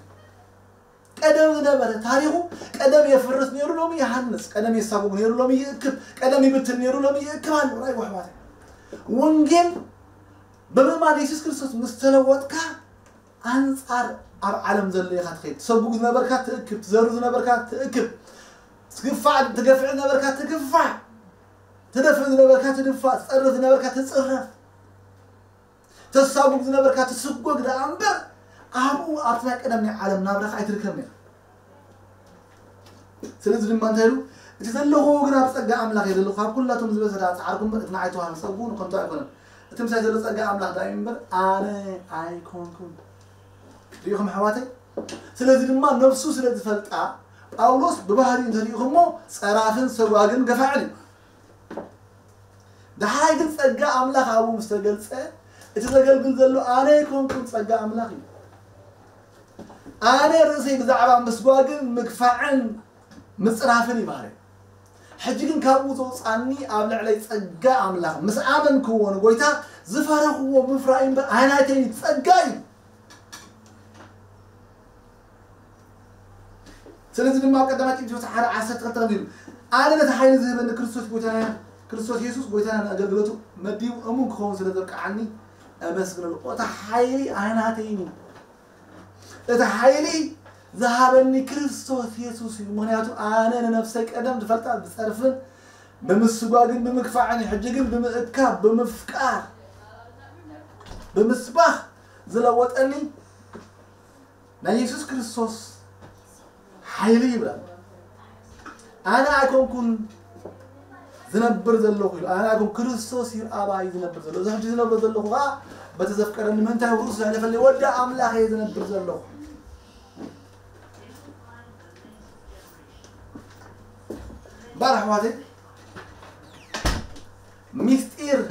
ቀደም ዝነበረ ታሪኹ ቀደም የፍርስ ነይሩ ሎሚ ይሃንጽ ቀደም የሳጉግ ነይሩ ሎሚ ይእክብ ቀደም ይብትን ነይሩ ሎሚ ይእክብ ኣሎ ናይ ወሕዋት ወንጌል ብምእማን የሱስ ክርስቶስ ምስ ተለወጥካ ኣንጻር ኣብ ዓለም ዘሎ ኢኻ ትኸይድ ትሰጉግ ዝነበርካ ትእክብ ትዘሩ ዝነበርካ ትእክብ ትግፋዕ ትገፍዕ ዝነበርካ ትግፋዕ ትደፍእ ዝነበርካ ትድፋእ ትጸርፍ ዝነበርካ ትጽረፍ ተሳጉግ ዝነበርካ ትስጎግ ደኣ እምበር ኣብኡ ኣብቲ ናይ ቀደም ናይ ዓለም ናብራኻ ኣይትርከብን ኢኻ ስለዚ ድማ እንታይ ኢሉ እቲ ዘለኹዎ ግን ኣብ ጸጋ ኣምላኽ እየ ዘለኹ ካብ ኩላቶም ዝበሰ ደኣ ጻዕርኩም እምበር እቲ ንዓይ ተዋህበ ጸግኡ ንኸንቱ ኣይኮነን እቲ ምሳይ ዘሎ ጸጋ ኣምላኽ ደኣ እዩ እምበር ኣነ ኣይኮንኩን ርኢኹም ኣሕዋተይ ስለዚ ድማ ነፍሱ ስለ ዝፈልጣ ጳውሎስ ብባህሪ እንተሪኢኹሞ ጸራፍን ሰጓግን ገፋዕን እዩ ዳሕራይ ግን ጸጋ ኣምላኽ ኣብኡ ምስ ተገልጸ እቲ ዘገልግል ዘሎ ኣነ ኣይኮንኩን ጸጋ ኣምላኽ እዩ ኣነ ርእሰይ ብዛዕባ ምስጓግን ምግፋዕን ምጽራፍን ይባህረ ሕጂ ግን ካብኡ ዘውፃኒ ኣብ ልዕለይ ጸጋ ኣምላኽ ምስ ኣመንክዎ ንጎይታ ዝፈረኽዎ ምፍራይ እምበር ኣይናይተይ ጸጋ እዩ ስለዚ ድማ ኣብ ቀዳማይ ጢሞቴዎስ ሓደ ዓሰርተ ክልተ ከምዚ ኢሉ ኣነ ነቲ ሓይሊ ዝህበኒ ክርስቶስ ጎይታና ክርስቶስ የሱስ ጎይታና ንኣገልግሎቱ መዲቡ እሙን ክኸውን ስለ ዘብቅዓኒ ኣመስግነሉ እቲ ሓይሊ ኣይናተይን እዩ እቲ ሓይሊ ዝሃበኒ ክርስቶስ የሱስ እዩ። ምኽንያቱ ኣነ ንነፍሰይ ቀደም ዝፈልጣ ብጸርፍን ብምስጓግን ብምክፋዕን፣ ሕጂ ግን ብምእካብ ብምፍቃር ብምስባኽ ዝለወጠኒ ናይ የሱስ ክርስቶስ ሓይሊ ይብላል። ኣነ ኣይኮንኩን ዝነብር ዘለኹ ኢሉ፣ ኣነ ኣይኮን ክርስቶስ እዩ ኣባይ ዝነብር ዘሎ። እዚ ሕጂ ዝነብር ዘለኹ ከዓ በቲ ዘፍቀረኒ ምእንታይ ርእሱ ዘሕለፈልኒ ወዲ ኣምላኽ እየ ዝነብር ዘለኹ። ባር ኣሕዋተይ፣ ሚስጢር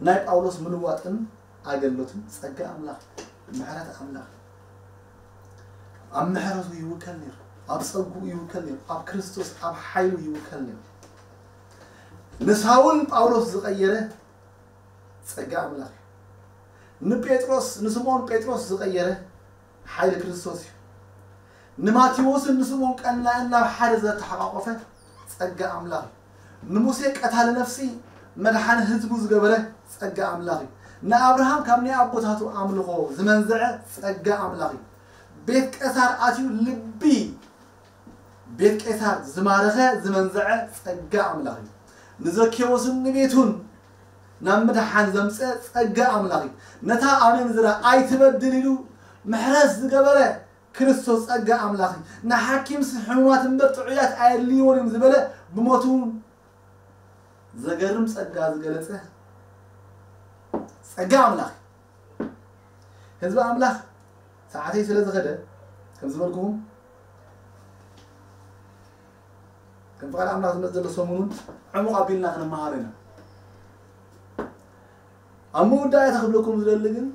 ናይ ጳውሎስ ምልዋጥን ኣገልግሎትን ጸጋ ኣምላኽ፣ ምሕረት ኣምላኽ። ኣብ ምሕረቱ ይውከል ነይሩ፣ ኣብ ጸግኡ ይውከል ነይሩ፣ ኣብ ክርስቶስ ኣብ ሓይሉ ይውከል ነይሩ። ንሳውል ጳውሎስ ዝቐየረ ጸጋ ኣምላኽ እዩ። ንጴጥሮስ፣ ንስምዖን ጴጥሮስ ዝቐየረ ሓይሊ ክርስቶስ እዩ። ንማቴዎስን ንስምዖን ቀናእን ናብ ሓደ ዘተሓቋቆፈ ጸጋ ኣምላኽ እዩ። ንሙሴ ቀታሊ ነፍሲ መድሓኒ ህዝቡ ዝገበረ ጸጋ ኣምላኽ እዩ። ንኣብርሃም ካብ ናይ ኣቦታቱ ኣምልኾ ዝመንዝዐ ጸጋ ኣምላኽ እዩ። ቤት ቀሳር ኣትዩ ልቢ ቤት ቄሳር ዝማረኸ ዝመንዝዐ ጸጋ ኣምላኽ እዩ። ንዘኬዎስን ንቤቱን ናብ ምድሓን ዘምጽአ ጸጋ ኣምላኽ እዩ። ነታ ኣመንዝራ ኣይትበድል ኢሉ ምሕረት ዝገበረ ክርስቶስ ጸጋ ኣምላኽ እዩ። ንሓኪምስ ሕሙማት እምበር ጥዑያት ኣየድልይዎን እዮም ዝበለ ብሞቱ ዘገርም ጸጋ ዝገለጸ ጸጋ ኣምላኽ እዩ። ህዝቢ ኣምላኽ ሰዓተይ ስለ ዝኸደ ከም ዝበልኩኹም ከም ፍቓድ ኣምላኽ ዝመጽእ ዘሎ ሰሙን እውን ዕሙቕ ኣቢልና ክንመሃሮ ኢና። ኣብ መወዳእታ ክብለኩም ዝደሊ ግን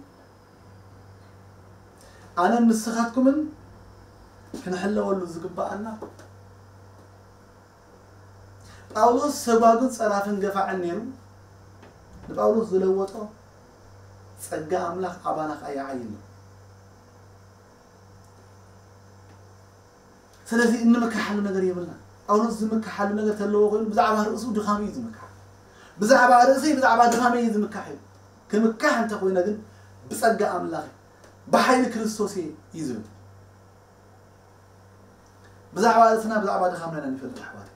ኣነን ንስኻትኩምን ክንሕለወሉ ዝግባኣና ጳውሎስ ሰጓግን ጸራፍን ገፋዕን ነይሩ። ንጳውሎስ ዝለወጦ ጸጋ ኣምላኽ ኣባና ከኣ ይዓይን። ስለዚ እንምካሓሉ ነገር የብልና። ጳውሎስ ዝምካሓሉ ነገር ተለዎ ኮይኑ ብዛዕባ ርእሱ ድኻም እዩ ዝምካሕ። ብዛዕባ ርእሰይ ብዛዕባ ድኻመይ እዩ ዝምካሕ እዩ። ክምካሕ እንተኮይነ ግን ብጸጋ ኣምላኽ እዩ፣ ብሓይሊ ክርስቶስ እየ እዩ ዝብል። ብዛዕባ ርእስና ብዛዕባ ድኻምና ኢና ንፈልጥ ኣሕዋት።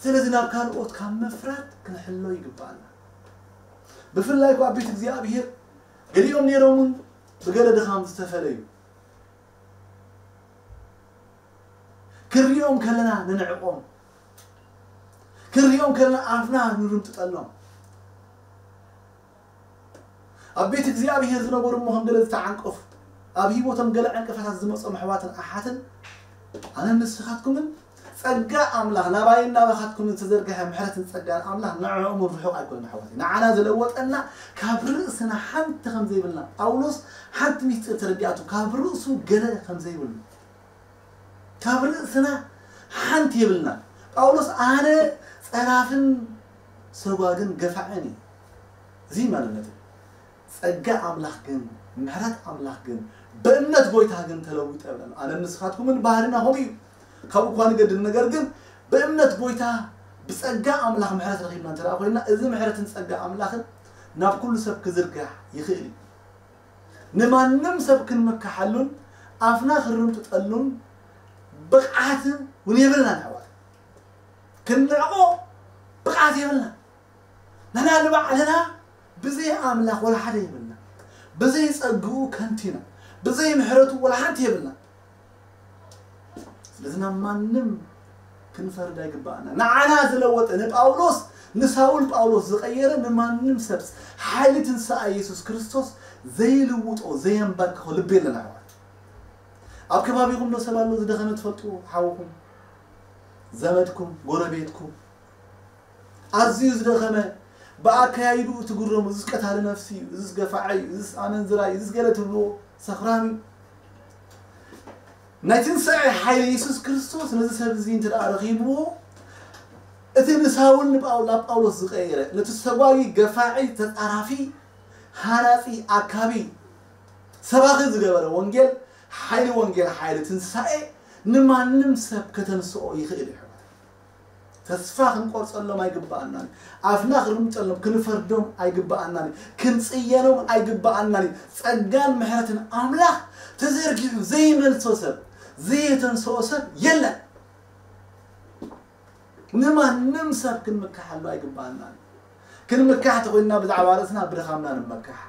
ስለዚ ናብ ካልኦት ካብ ምፍራድ ክንሕሎ ይግባኣና። ብፍላይ እኳ ኣብ ቤት እግዚኣብሔር ገሊኦም ነይሮምን ብገለ ድኻም ዝተፈለዩ ክንሪኦም ከለና ንንዕቆም፣ ክንሪኦም ከለና ኣፍና ንርምጥጠሎም። ኣብ ቤት እግዚኣብሔር ዝነበሩ እሞ ከም ገለ ዝተዓንቀፉ፣ ኣብ ህይወቶም ገለ ዕንቅፋታት ዝመጾም ኣሕዋትን ኣሓትን ኣነን ንስኻትኩምን ጸጋ ኣምላኽ ናባይን ናባኻትኩምን ዝተዘርግሐ ምሕረትን ጸጋን ኣምላኽ ንዕኦምን ርሑቕ ኣይኮነን ኣሕዋተይ። ንዓና ዝለወጠና ካብ ርእስና ሓንቲ ከም ዘይብልና፣ ጳውሎስ ሓንቲ ሚስጢር ተረዲኣቱ ካብ ርእሱ ገለ ከም ዘይብሉ፣ ካብ ርእስና ሓንቲ የብልና። ጳውሎስ ኣነ ጸራፍን ሰጓግን ገፋዕን እዩ። እዚ ማንነቱ። ጸጋ ኣምላኽ ግን፣ ምሕረት ኣምላኽ ግን፣ ብእምነት ጎይታ ግን ተለዊጠ እብለና። ኣነን ንስኻትኩምን ባህርና ከምኡ እዩ። ካብኡ እኳ ንገድል፣ ነገር ግን ብእምነት ጎይታ፣ ብጸጋ ኣምላኽ ምሕረት ረኺብና እንተ ደኣ ኮይንና፣ እዚ ምሕረትን ጸጋ ኣምላኽን ናብ ኩሉ ሰብ ክዝርጋሕ ይኽእል እዩ። ንማንም ሰብ ክንምካሓሉን ኣፍና ክንርምጥጠሉን ብቕዓት እውን የብልናን ኣሕዋት። ክንዕቆ ብቕዓት የብልናን። ንሕና ንባዕልና ብዘይ ኣምላኽ ወላ ሓደ የብልና። ብዘይ ጸግኡ ከንቲና። ብዘይ ምሕረቱ ወላ ሓንቲ የብልና። ስለዚ ናብ ማንም ክንፈርድ ኣይግባኣና። ንዓና ዝለወጠ፣ ንጳውሎስ፣ ንሳውል ጳውሎስ ዝቐየረ ንማንም ሰብ ሓይሊ ትንሳኤ የሱስ ክርስቶስ ዘይልውጦ፣ ዘየንበርክኾ ልቢ የለን ኣሕዋት። ኣብ ከባቢኹም ዶ ሰብ ኣሎ ዝደኸመ ትፈልጡ? ሓውኹም፣ ዘመድኩም፣ ጎረቤትኩም፣ ኣዝዩ ዝደኸመ፣ ብኣካያይድኡ ትግረሙ፣ እዝስ ቀታሊ ነፍሲ እዩ፣ እዝስ ገፋዒ እዩ፣ እዝስ ኣመንዝራ እዩ፣ እዝስ ገለ ትብልዎ ሰኽራም እዩ። ናይ ትንሳኤ ሓይሊ የሱስ ክርስቶስ ነዚ ሰብ እዚ እንተ ደኣ ረኺብዎ፣ እቲ ንሳውል ንጳው-፣ ናብ ጳውሎስ ዝቐየረ፣ ነቲ ሰጓጊ፣ ገፋዒ፣ ተጻራፊ፣ ሃናጺ፣ ኣካቢ፣ ሰባኺ ዝገበረ ወንጌል፣ ሓይሊ ወንጌል፣ ሓይሊ ትንሳኤ ንማንም ሰብ ከተንስኦ ይኽእል እዩ። ተስፋ ክንቆርጸሎም ኣይግባኣናን እዩ። ኣፍና ክርምጠሎም፣ ክንፈርዶም ኣይግባኣናን እዩ። ክንጽየኖም ኣይግባኣናን እዩ። ጸጋን ምሕረትን ኣምላኽ ተዘርጊሑ ዘይመልሶ ሰብ፣ ዘየተንስኦ ሰብ የለን። ንማንም ሰብ ክንምካሓሉ ኣይግባኣናን እዩ። ክንምካሕ ተኾይንና ብዛዕባ ርእስና ብድኻምና ንመካሕ።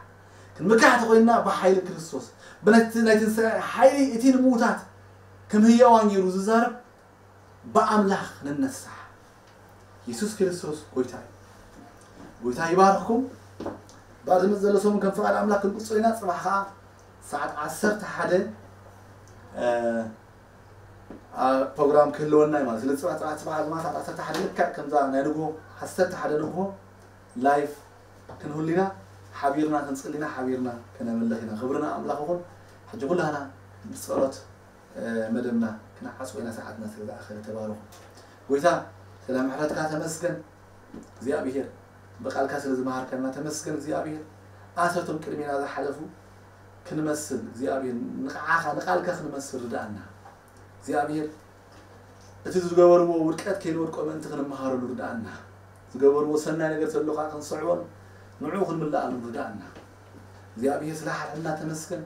ክንምካሕ ተኾይንና ብሓይሊ ክርስቶስ፣ ብናይቲ ናይ ትንሳኤ ሓይሊ እቲ ንምዉታት ከም ህያዋን ገይሩ ዝዛረብ ብኣምላኽ ንነሳሕ። የሱስ ክርስቶስ ጎይታ እዩ። ጎይታ ይባርኽኩም። ባር ዝመጽእ ዘሎ ሰሙን ከም ፍቓድ ኣምላኽ ክንቅጽሎ ኢና። ጽባሕ ኸኣ ሰዓት ዓሰርተ ሓደ ፕሮግራም ክህልወና እዩ ማለት። ስለዚ ጽባሕ ጽባሕ ጽባሕ ድማ ሰዓት ዓሰርተ ሓደ ልክዕ ከምዛ ናይ ንግሆ ዓሰርተ ሓደ ንግሆ ላይፍ ክንህሉ ኢና። ሓቢርና ክንጽሊ ኢና፣ ሓቢርና ከነምልኽ ኢና። ክብርና ኣምላኽ ይኹን። ሕጂ ኩላህና ብጸሎት መደብና ክነዓጽዎ ኢና። ሰዓትና ስለ ዝኣኸለ ተባረኹ። ጎይታ ስለ ምሕረትካ ተመስገን እግዚኣብሔር። ብቃልካ ስለ ዝመሃርከና ተመስገን እግዚኣብሔር። ኣሰቶም ቅድሜና ዝሓለፉ ክንመስል እግዚኣብሔር፣ ንዓኻ ንቃልካ ክንመስል ርድኣና እግዚኣብሔር። እቲ ዝገበርዎ ውድቀት ከይንወድቆ ምእንቲ ክንመሃረሉ ርድኣና። ዝገበርዎ ሰናይ ነገር ተሎ ከዓ ክንስዕቦን ንዕኡ ክንምልኣሉ ርድኣና። እግዚኣብሔር ስለ ሓድሕድና ተመስገን።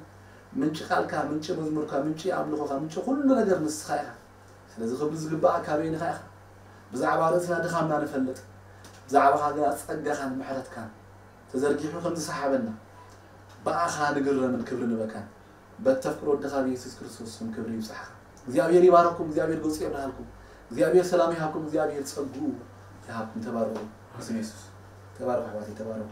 ምንጪ ቃልካ፣ ምንጪ መዝሙርካ፣ ምንጪ ኣምልኾኻ፣ ምንጪ ኩሉ ነገር ንስኻ ኢኻ። ስለዚ ክብሪ ዝግባኣ ካበይንኻ ኢኻ። ብዛዕባ ርእስና ድኻምና ንፈልጥ፣ ብዛዕባኻ ግና ጸጋኻን ምሕረትካን ተዘርጊሑ ከም ዝሰሓበና ብኣኻ ንግረምን ክብሪ ንበካን። በተፍቅሮ ወድኻ ብየሱስ ክርስቶስ ስም ክብሪ ይብጻሕኻ። እግዚኣብሔር ይባረኩም፣ እግዚኣብሔር ገጹ የብርሃልኩም፣ እግዚኣብሔር ሰላም ይሃብኩም፣ እግዚኣብሔር ጸግኡ ይሃብኩም። ተባረኹ። ብስም የሱስ ተባረኹ ኣሕዋተይ፣ ተባረኹ።